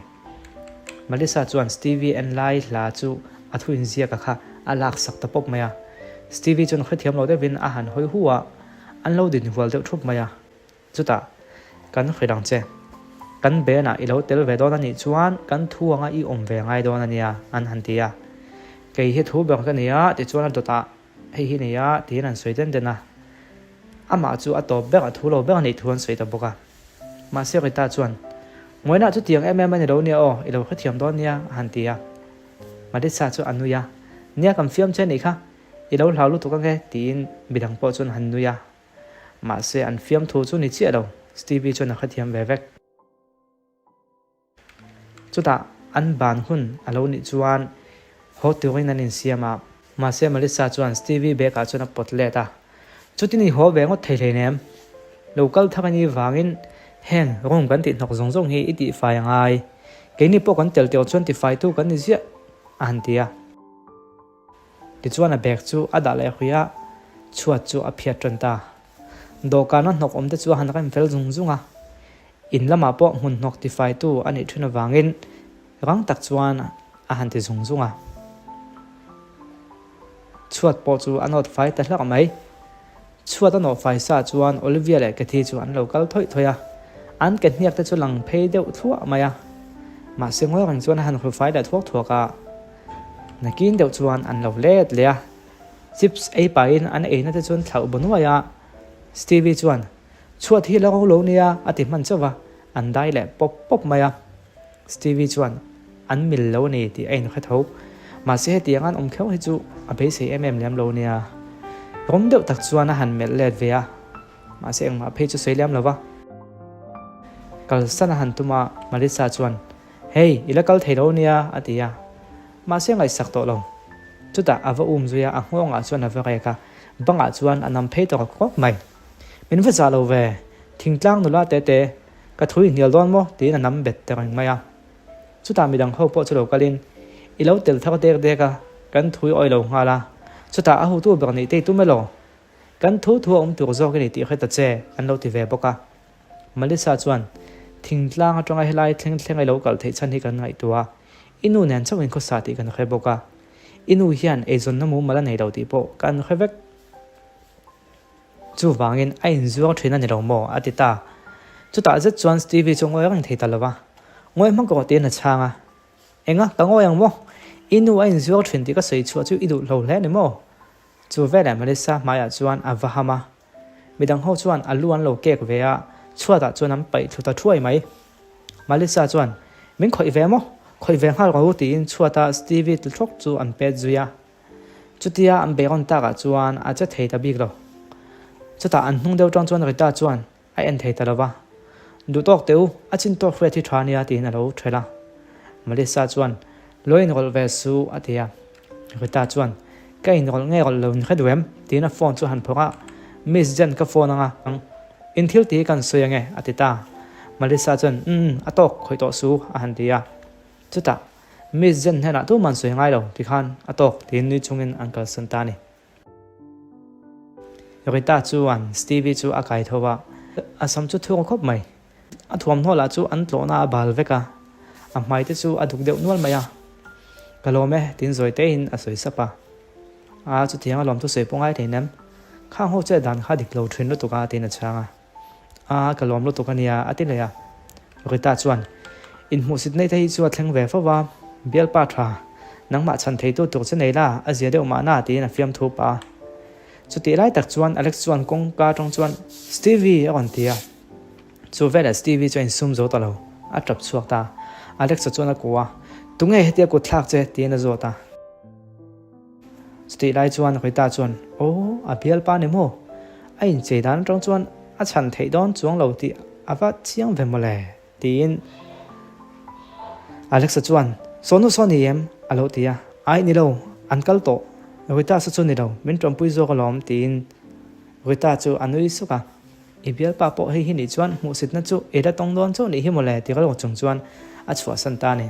Melissa chuan Stevie en lai hla chu a thu inziak a kha a laksak ta pawp mai a. Stevie chuan hrethiam lo deuhin a han hawi hu a, an lo din hual deuh thup mai a. Chutah, Kan hrilh ang che. Kan band-ah i lo tel ve dawn a nih chuan kan thu anga i awm ve ngai dawn a nia, an han ti a. Kei hi thu ber ka ni a, tichuan a dawtah hei hi nei a, tiin an sawi den den a. Amah chu a tawp ber, a thu lo ber a nih thu an sawi ta bawk a. Mahse Rita chuan, Ngawihnah chu tiang em em a ni lo nia aw, i lo hrethiam dawn nia, a han ti a. Marissa chu a nui a, Nia kan fiam che nih kha, i lo hlau lutuk ange, tiin midang pawh chuan han nui a. Mahse an fiamthu chu ni chiah lo, Stevie chuan a hrethiam ve vek. Chutah an ban hun a lo nih chuan haw turin an insiam a, mahse Melissa chuan Stevie bag ah chuan a pawt let a, Chutin i haw ve ngawt thei hleinem, lo kal thar a nih vangin heng room kan tih hnawk zawng zawng hi i tihfai a ngai, keini pawh kan tel tir chuan tifaitu kan ni ziah a han ti a. Tichuan a bag chu a dah leh hui a, chhuat chu a phiat tan ta. Dawhkana hnawk awm te chu a han rem fel zung zung a, in lamah pawh hmun hnawk tifaitu a nih thin avangin rang tak chuan a han ti zung zung a. Chhuat pawh chu a nawt fai ta hlak mai. Chhuat a nawh fai sa chuan Olivia leh Kathy chu an lo kal thawih thawih a, an ke hniak te chu lang phei deuh thluah mai a. Mahse ngawi reng chuan a han hru fai leh thuak thuak a. Nakin deuh chuan an lo let leh a, chips ei pahin an eina te chuan thlauh baw nuai a. Stevie chuan, Chhuat hi la ro lo nia a ti hman chauh a, an dai leh pawp pawp mai a. Stevie chuan, An mil lo a ni tih a inhre tho. Mahse hetiang an awm kheuh hi chu a beisei em em lem lo nia. Rawm deuh tak chuan a han melh let ve a, mahse engmah phei chu sawi lem lo va. Kalsan a han tum a, Melissa chuan, Hei, i la kal thei lo nia, a ti a. Mahse ngaihsak tawh lo. Chutah a va um zui a, a nghawngah chuan a va rek a, bangah chuan a nam phei ta rawk rawk mai. Min va zah lo ve, thingtlang nula te te, ka thu i hnial dawn maw? tiin a nam bet ta reng mai a. Chutah midang ho pawh chu lo kalin, I lo tel thar dek dek a, kan thu i awi lo nghal a, chutah a hutu ber nih te i tum elaw? Kan thu thu a awm tur zawk i ni tih hre ta che, an lo ti ve bawk a. Melissa chuan, Thingtlang atanga helai thleng thleng i lo kal theih chhan hi kan ngaihtuah a, i nu nen chauh in khawsa tih kan hre bawk a, i nu hian eizawnna mumal a nei lo tih pawh kan hre vek. Chuvangin a inzuar thin a ni lo maw? a ti ta. Chutah zet chuan Stevie chu ngawi reng thei ta lo va, Ngawi hmang rawh tiin a chhang a. Enga, ka ngawi ang maw? I nu a inzuar thin tih ka sawi chhuah chu i duh lo hle a ni maw? Chu veleh Melissa hmaiah chuan a va ham a. Midang ho chuan a lu an lo kek ve a, chhuatah chuan an paih thlu ta thuai mai. Melissa chuan, Min khawih ve maw? Khawih ve nghal rawh u tiin chhuata Stevie tlu thlawk chu an pet zui a. Chutia an beirawn takah chuan a che thei ta bik lo. Chutah an hnung deuh tang chuan Rita chuan a en thei ta lo va, Duh tawk teh u, a chin tawk hriat hi tha nia tiin a lo ṭhelh a. Melissa chuan, Lo inrawlh ve su a ti a. Rita chuan, Ka inrawlh nge rawlh lo in hre duh em? tiin a phone chu a han phawrh a, Miss Jen ka phone anga, in thil tih hi kan sawi ange a ti ta. Melissa chuan, Umm, a tawk khawih tawh su a han ti a. Chutah, Miss Jen hnenah tuman sawi ngai lo tikhan a tawk tiin nui chungin an kalsan ta a ni. Rita chuan Stevie chu a kai tho a, a sam chu thur khawp mai. A thuamhnaw lah chu an tlawhna a bal vek a, a hmai te chu a duk deuh nual mai a. Ka lawm e, tiin zawi tein a sawi sap a. A, chutiang a lawm thu sawi pawh ngai thei nem. Khang ho chet dan kha dik lo thin lutuk a, tiin a chhang a. A, ka lawm lutuk a nia, a ti leh a. Rita chuan, Inhmuhsit nei te hi chu a thleng ve fo va, bialpa tha, nangmah chhan theitu tur che nei la, a zia deuh mahna, tiin a fiamthu pah a. Chutih lai tak chuan Alex chuan kawngka atang chuan, Stevie! a rawn ti a. Chu velah Stevie chu a insum zo ta lo, a tap chhuak ta. Alex-a chuan a kuah a, Tunge hetia kut thlak che? tiin a zawt a. Chutih lai chuan Rita chuan, Aw, a bialpa ni maw? A inchei dan atang chuan a chhan theih dawn chuang lo tih a va chiang ve mawle, tiin Alexa chuan, Sawnu saw ni em? a lo ti a. Aih ni lo, an kal tawh. Rita saw chu ni lo, min tawmpui zawk alawm, tiin Rita chu a nui suk a. I bialpa pawh hei hi nih chuan hmuhsitna chu i la tawng dawn chauh nih hi mawle, ti rilru chung chuan a chhuahsan ta a ni.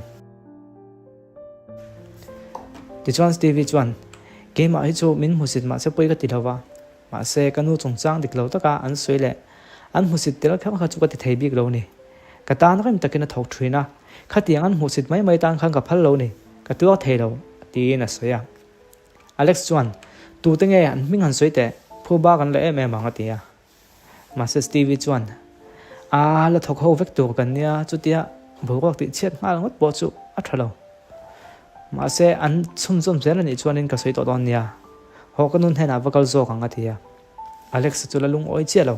Tichuan Stevie chuan, Keimah hi chu min hmusit mahse pawi ka ti lo va, mahse ka nu chungchang dik lo taka an sawi leh an hmusit tel kher kha chu ka ti thei bik lo ni. Ka tan rem takin a thawk thin a, khatiang an hmuhsit mai mai tan khan ka phal lo ni, ka tuar thei lo, tiin a sawi a. Alex chuan, Tute nge an hming han sawi teh, phuba kan la em em ang a ti a. Mahse Stevie chuan, A la thawk ho vek tur kan nia, chutia boruak tih chhiat nghal ngawt pawh chu a tha lo. Mahse an chhunzawm zel a nih chuanin ka sawi tawh dawn nia, haw ka nu hnenah va kal zawk ang a ti a. Alex-a chu la lungawi chiah lo.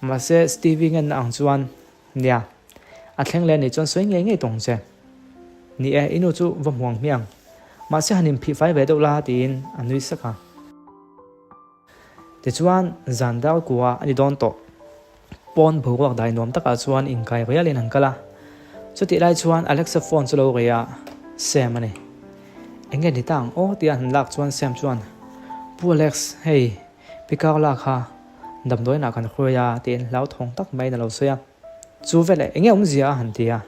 Mahse Stevie ngenna ang chuan, Nia, a thleng leh a nih chuan sawi ngei ngei tawng che. Ni e, i nu chu va hmuang hmiang. Mahse han inphih fai ve deuh la tiin a nui sak a. Tichuan, zan dar kua a ni dawn tawh. Pawn boruak dai nuam takah chuan inkai rialin an kal a. Chutih lai chuan Alexa phone chu lo rei a, Sam a ni. Eng nge ni ta ang aw tia han lak chuan Sam chuan, Pu Alex, hei, pi Carla kha damdawiinah kan hruai a tiin hlauthawng tak maiin a lo sawi a. Chu veleh eng nge awmzia a han ti a.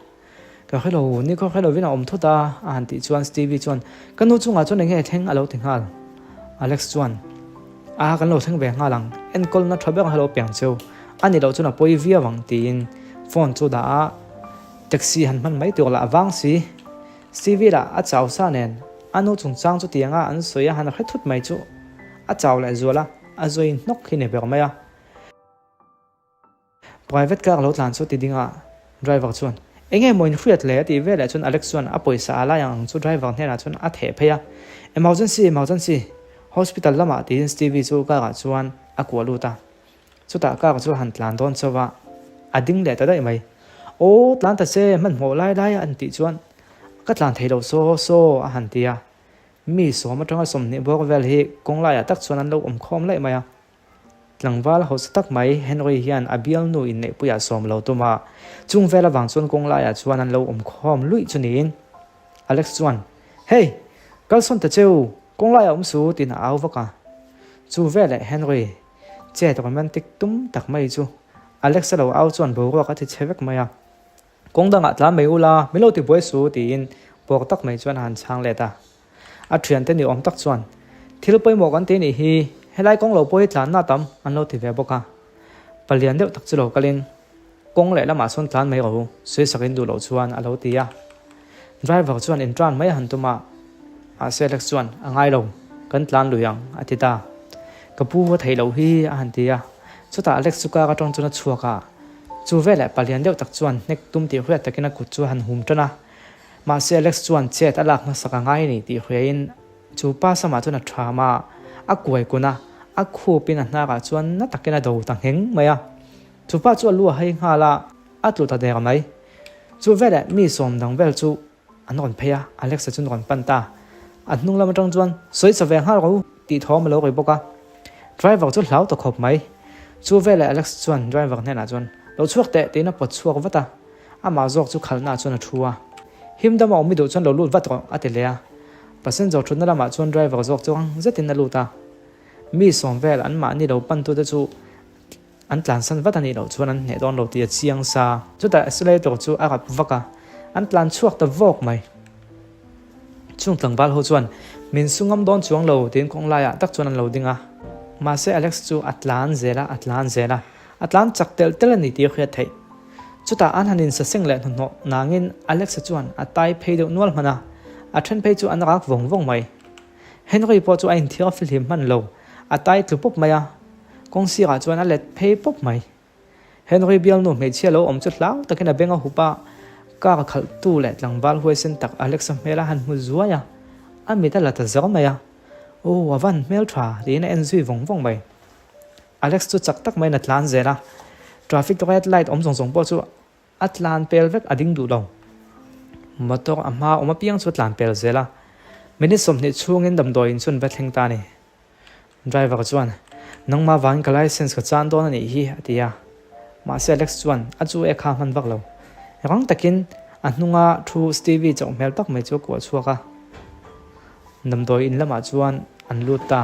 Ka hre lo, ni khaw hre lovin a awm thut a, a han tih chuan Stevie chuan, Ka nu chungah chuan eng nge thleng a lo ti nghal. Alex chuan, A, kan lo thleng ve nghal ang, enkawlna tha ber hello piang cheu, a ni loh chuan a pawi viau ang tiin phone chu dah a, taxi han hman mai tur lah a vang si. Stevie lah a chau sa nen, a nu chungchang chu tianga an sawi a han hre thut mai chu a chau leh zual a, a zawi hnawk hi ni ber mai a. Private car lo tlan chu ti ding a, driver chuan, Enge maw in hriat le? a tih veleh chuan Alex chuan a pawisa a lai ang ang chu driver hnenah chuan a theh phei a, Emergency! Emergency! Hospital lamah tiin Stevie chu car ah chuan a kuah lut a. Chutah car chu a han tlan dawn chauh a, a ding leh ta daih mai. Aw, tlan ta che, hmanhmawh lai lai a an tih chuan, Ka tlan thei lo saw saw a han ti a. Mi sawm atanga 20 bawr vel hi kawng laiah tak chuan an lo awm khawm laih mai a. Tlangval hausa tak mai Henry hian a bialnu inneihpuiah sawm lo tum a, chung vel avang chuan kawng laiah chuan an lo awm khawm luih chu niin Alex chuan, Hey! Kalsawn ta cheu! Kawng laiah awm su! tiin a au vak a. Chu veleh Henry chet romantic tum tak mai chu Alex a lo au chuan boruak a ti chhe vek mai a. Kawng dangah tlan mai ula, min lo ti buai su tiin puak tak mai chuan a han chhang let a. A thiante ni awm tak chuan, Thil pawimawh kan ti nih hi, helai kawng lo pawh hi tlanna a tam an lo ti ve bawk a. Palian deuh tak chu lo kalin, Kawng leh lamah sawn tlan mai rawh u, sawisak in duh loh chuan a lo ti a. Driver chuan intran mai a han tum a, mahse Alex chuan, A ngai lo, kan tlan lui ang, a ti ta. Ka pu va theih loh hi, a han ti a. Chutah Alex chu kar atang chuan a chhuak a. Chu veleh palian deuh tak chuan hnek tum tih hriat takin a kut chu a han hum tan a. Mahse Alex chuan chet a lak hmasak a ngai a ni tih hriain chu pa samah chuan a tham a, a kuai kun a, a khupin a hnarah chuan na takin a do ta ngheng mai a. Chu pa chu a lu a hai nghal a, a tlu ta der mai. Chu veleh mi sawm dang vel chu An rawn phei a, Alexa chu an rawn pan ta. A hnung lam atang chuan, Sawi sa ve nghal rawh u, tih thawm a lo ri bawk a. Driver chu hlau ta khawp mai. Chu veleh Alex chuan driver hnenah chuan, Lo chhuak teh, tiin a pawt chhuak vat a. Amah zawk chu khalhnaah chuan a thu a. Him dam a awm i duh chuan lo lut vat rawh, a ti leh a. Passenger thutna lamah chuan driver zawk chu rang zetin a lut a. Mi sawm vel anmahni lo pantute chu An tlansan vat a nih loh chuan an hneh dawn lo tih a chiang sa. Chutah accelerator chu a rap vak a, an tlan chhuak ta vawk mai. Chung tlangval ho chuan min su ngam dawn chuang lo tiin kawng laiah tak chuan an lo ding a. Mahse Alex chu a tlan zel a, a tlan zel a, a tlan chak telh telh a ni tih a hriat theih. Chutah an han insaseng leh hnuhnawh nangin Alex-a chuan a tai phei deuh nual hman a, a then phei chu an rak vawng vawng mai. Henry pawh chu a inthiar fihlim hman lo, a tai tlu pawp mai a. Kawng sirah chuan a let phei pawp mai. Henry bialnu hmeichhia lo awm chu hlau takin a beng a hup a, car khalhtu leh tlangval huaisen tak Alex-a hmel a han hmu zuai a, a mit a la ta zer mai a. Aw, a van hmel tha, tiin a en zui vawng vawng mai. Alex chu chak tak maiin a tlan zel a, traffic red light awm zawng zawng pawh chu a tlan pel vek a ding duh lo. Motor a hma awm apiang chu a tlan pel zel a, minute 20 chhungin damdawiin chu an va thleng ta a ni. Driver chuan, Nangmah vangin ka licence ka chan dawn a nih hi, a ti a. Mahse Alex chuan a chu e kha hman vak lo. Rang takin a hnunga thu Stevie chauh hmel tak mai chu a kuah chhuak a. Damdawi in lamah chuan an lut ta.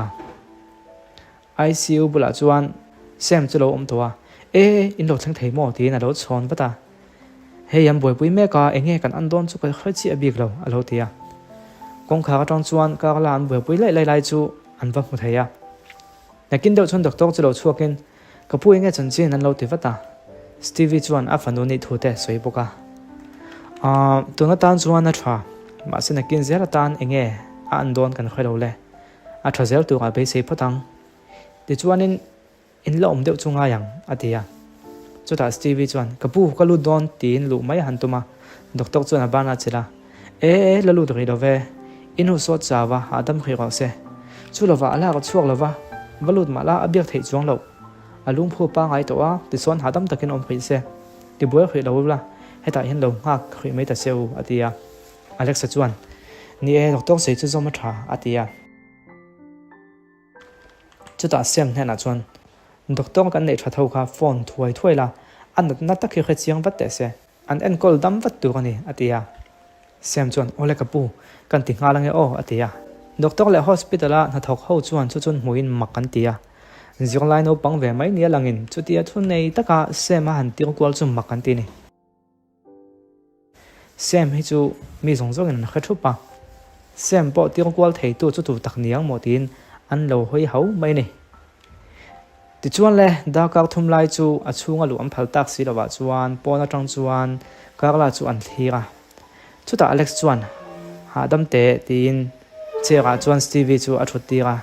ICU bulah chuan Sam chu lo awm tawh a, E, in lo thleng thei maw? tiin a lo chhawn vat a. Hei an buaipui mek a, enge kan an dawn chu ka hre chiah bik lo, a lo ti a. Kawngkhar atang chuan Carla an buaipui laih laih lai chu an va hmu thei a. Nakin deuh chuan doctor chu lo chhuakin, Ka pu enge chanchin an lo ti vat a. Stevie chuan a fanu nih thu te sawi bawk a. Aaa, tun atan chuan a tha, mahse nakin zel atan enge a an dawn kan hre lo le. A tha zel turah beisei phawt ang. Tichuanin. In la awm deuh chu ngai ang, a ti a. Chutah Stevie chuan, Ka pu, ka lut dawn, tiin luh mai a han tum a. Doctor chuan a ban a chelh a, E, e, la lut rih lo ve. I nu sawt chau a, hahdam hrih rawh se. Chu lovah a lak a chhuak lo va, va lut mah la a biak theih chuang loh. A lungphu pangai tawh a, tichuan hahdam takin awm hrih se. Tibuai hrih lo ula, hetah hian lo nghak hrih mai ta che u, a ti a. Alexa chuan, Ni e, doctor sei chu zawm a tha, a ti a. Chutah Sam hnenah chuan, Doctor kan neih that ho kha phone thuai thuai la, a natna tak hi hre chiang vat teh se, an enkawl dam vat tur a ni, a ti a. Sam chuan, Awle ka pu, kan ti nghal ange aw, a ti a. Doctor leh hospital-a hnathawk ho chuan chu chun hmuhin mak an ti a. Zirlai naupang ve mai nia langin chutia thu nei taka Sam a han tir kual chu mak an ti a ni. Sam hi chu mi zawng zawngin an hre thup a, Sam pawh tir kual theitu chu tu tak ni ang maw tiin an lo hawi ho mai a ni. Tichuan le, darkar thum lai chu a chhunga luh an phal tak si lovah chuan pawn atang chuan Carla chu an thlir a. Chutah Alex chuan, Hahdam teh tiin chair ah chuan Stevie chu a thut tir a.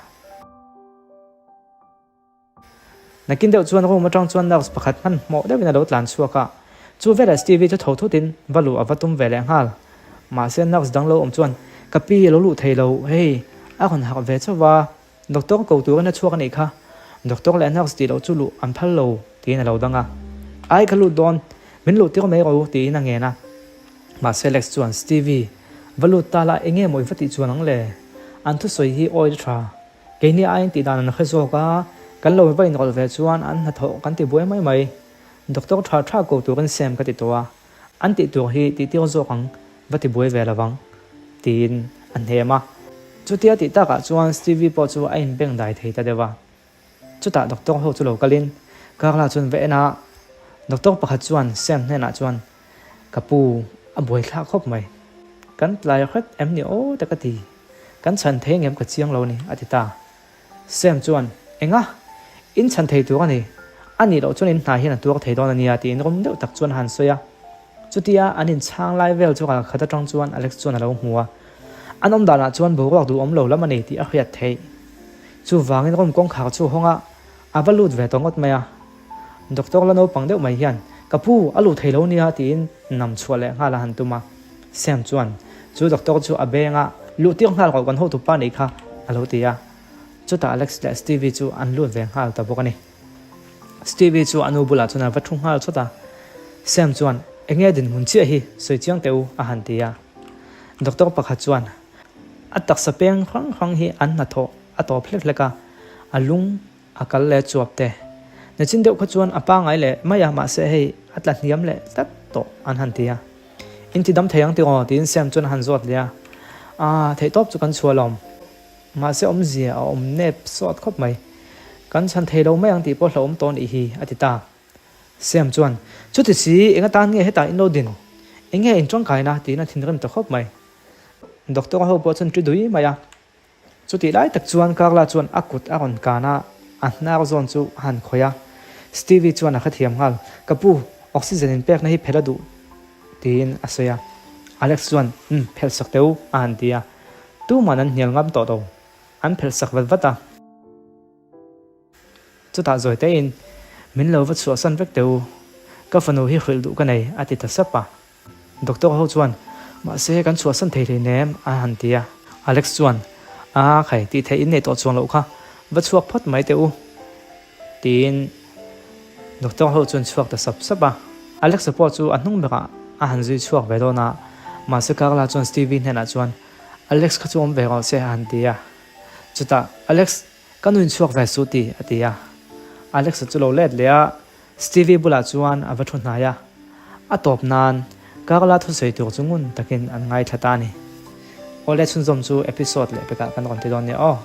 Nakin deuh chuan room atang chuan nurse pakhat hmanhmawh deuhin a lo tlan chhuak a, chu velah Stevie chu tho thutin va luh a va tum ve leh nghal. Mahse nurse dang lo awm chuan, Ka pi a lo luh thei lo, hei a rawn harh ve chauh va, doctor ko turin a chhuak a nih kha, doctor leh nurse tih loh chu luh an phal lo, tiin a lo dang a. Ai ka lut dawn, min luh tir mai rawh u, tiin a ngen a. Mahse Lex chuan, Stevie, va lut ta la, enge maw i va tih chuan ang le? An thusawi hi oil tha. Keini aiin tih dan an hre zawk a, kan lo va inrawlh ve chuan an hnathawh kan ti buai mai mai. Doctor tha tha ko turin Sam ka ti tawh a, an tih tur hi tih tir zawk ang va ti buai ve lovang, tiin a hnem a. Chutia tih takah chuan Stevie pawh chu a inbeng dai thei ta deuh a. Chutah doctor ho chu lo kalin Carla chuan va en a, doctor pakhat chuan Sam hnenah chuan, Ka pu, a buaithlak khawp mai. Kan tlai hret em ni aw te ka ti. Kan chhan thei ngem ka chiang lo ni, a ti ta. Sam chuan, Enga? In chhan thei tur a ni. A nih loh chuan in hna hian a tuar thei dawn a nia tiin rawm deuh tak chuan a han sawi a. Chutia an inchhang lai vel chu ralkhat atang chuan Alex chuan a lo hmu a. An awm danah chuan boruak duhawm lo lam a ni tih a hriat theih. Chuvangin room kawngkhar chu hawng a, a va lut ve tawh ngawt mai a. Doctor la naupang deuh mai hian, Ka pu, a luh thei lo nia tiin nam chhuah leh nghal a han tum a. Sam chuan chu doctor chu a beng a, Luh tir nghal rawh kan hotupa nih kha, a lo ti a. Chutah Alex leh Stevie chu an lut ve nghal ta bawk a ni. Stevie chu a nu bulah chuan a va thu nghal chawt a. Sam chuan, Enge dinhmun chiah hi, sawi chiang teh u, a han ti a. Doctor pakhat chuan, A taksa peng hrang hrang hi an hnathawh a tawp hlek hlek a, a lung a kal leh chuap te. Nachin deuh kha chuan a pangai leh mai a, mahse hei a tla hniam leh tlat tawh an han ti a. In ti dam thei ang tiraw? tiin Sam chuan a han zawt leh a. Aaa, theihtawp chu kan chhuah lawm. Mahse awmzia a awm nep sawt khawp mai. Kan chhan thei lo mai ang tih pawh hlauhawm tawh nih hi, a ti ta. Sam chuan, Chuti si, eng atan nge hetah in lo din? Eng nge in tangkaina? tiin a thinrim ta khawp mai. Doctor ho pawh chuan ṭi dui mai a. Chutih lai tak chuan Carla chuan a kut a rawn kan a, a hnar zawn chu a han khawih a. Stevie chuan a hrethiam nghal, Ka pu, oxygen in pekna hi phelh a duh, tiin a sawi a. Alex chuan, Umm, phelh sak teh u, a han ti a. Tuman an hnial ngam tawh lo. An phelh sak vat vat a. Chutah zawi tein, Min lo va chhuahsan vek teh u, ka fanu hi hrilh duh ka nei, a ti ta sap a. Doctor ho chuan, Mahse, kan chhuahsan thei hlei nem, a han ti a. Alex chuan, A khai, tih theih in nei tawh chuang loh kha, va chhuak phawt mai teh u, tiin Doctor ho chuan chhuak ta sap sap a. Alex-a pawh chu a hnung berah a han zui chhuak ve dawn a, mahse Carla chuan Stevie hnenah chuan, Alex kha chu awm ve rawh se, a han ti a. Chutah, Alex, Ka nuin chhuak ve suh ti, a ti a. Alex-a chu lo let leh a, Stevie bulah chuan a va thu hnai a. A tawp nan, Carla thusawi tur chu ngun takin an ngaithla ta a ni. Awle chhunzawm chu episode leh pekah kan rawn ti dawn nia aw.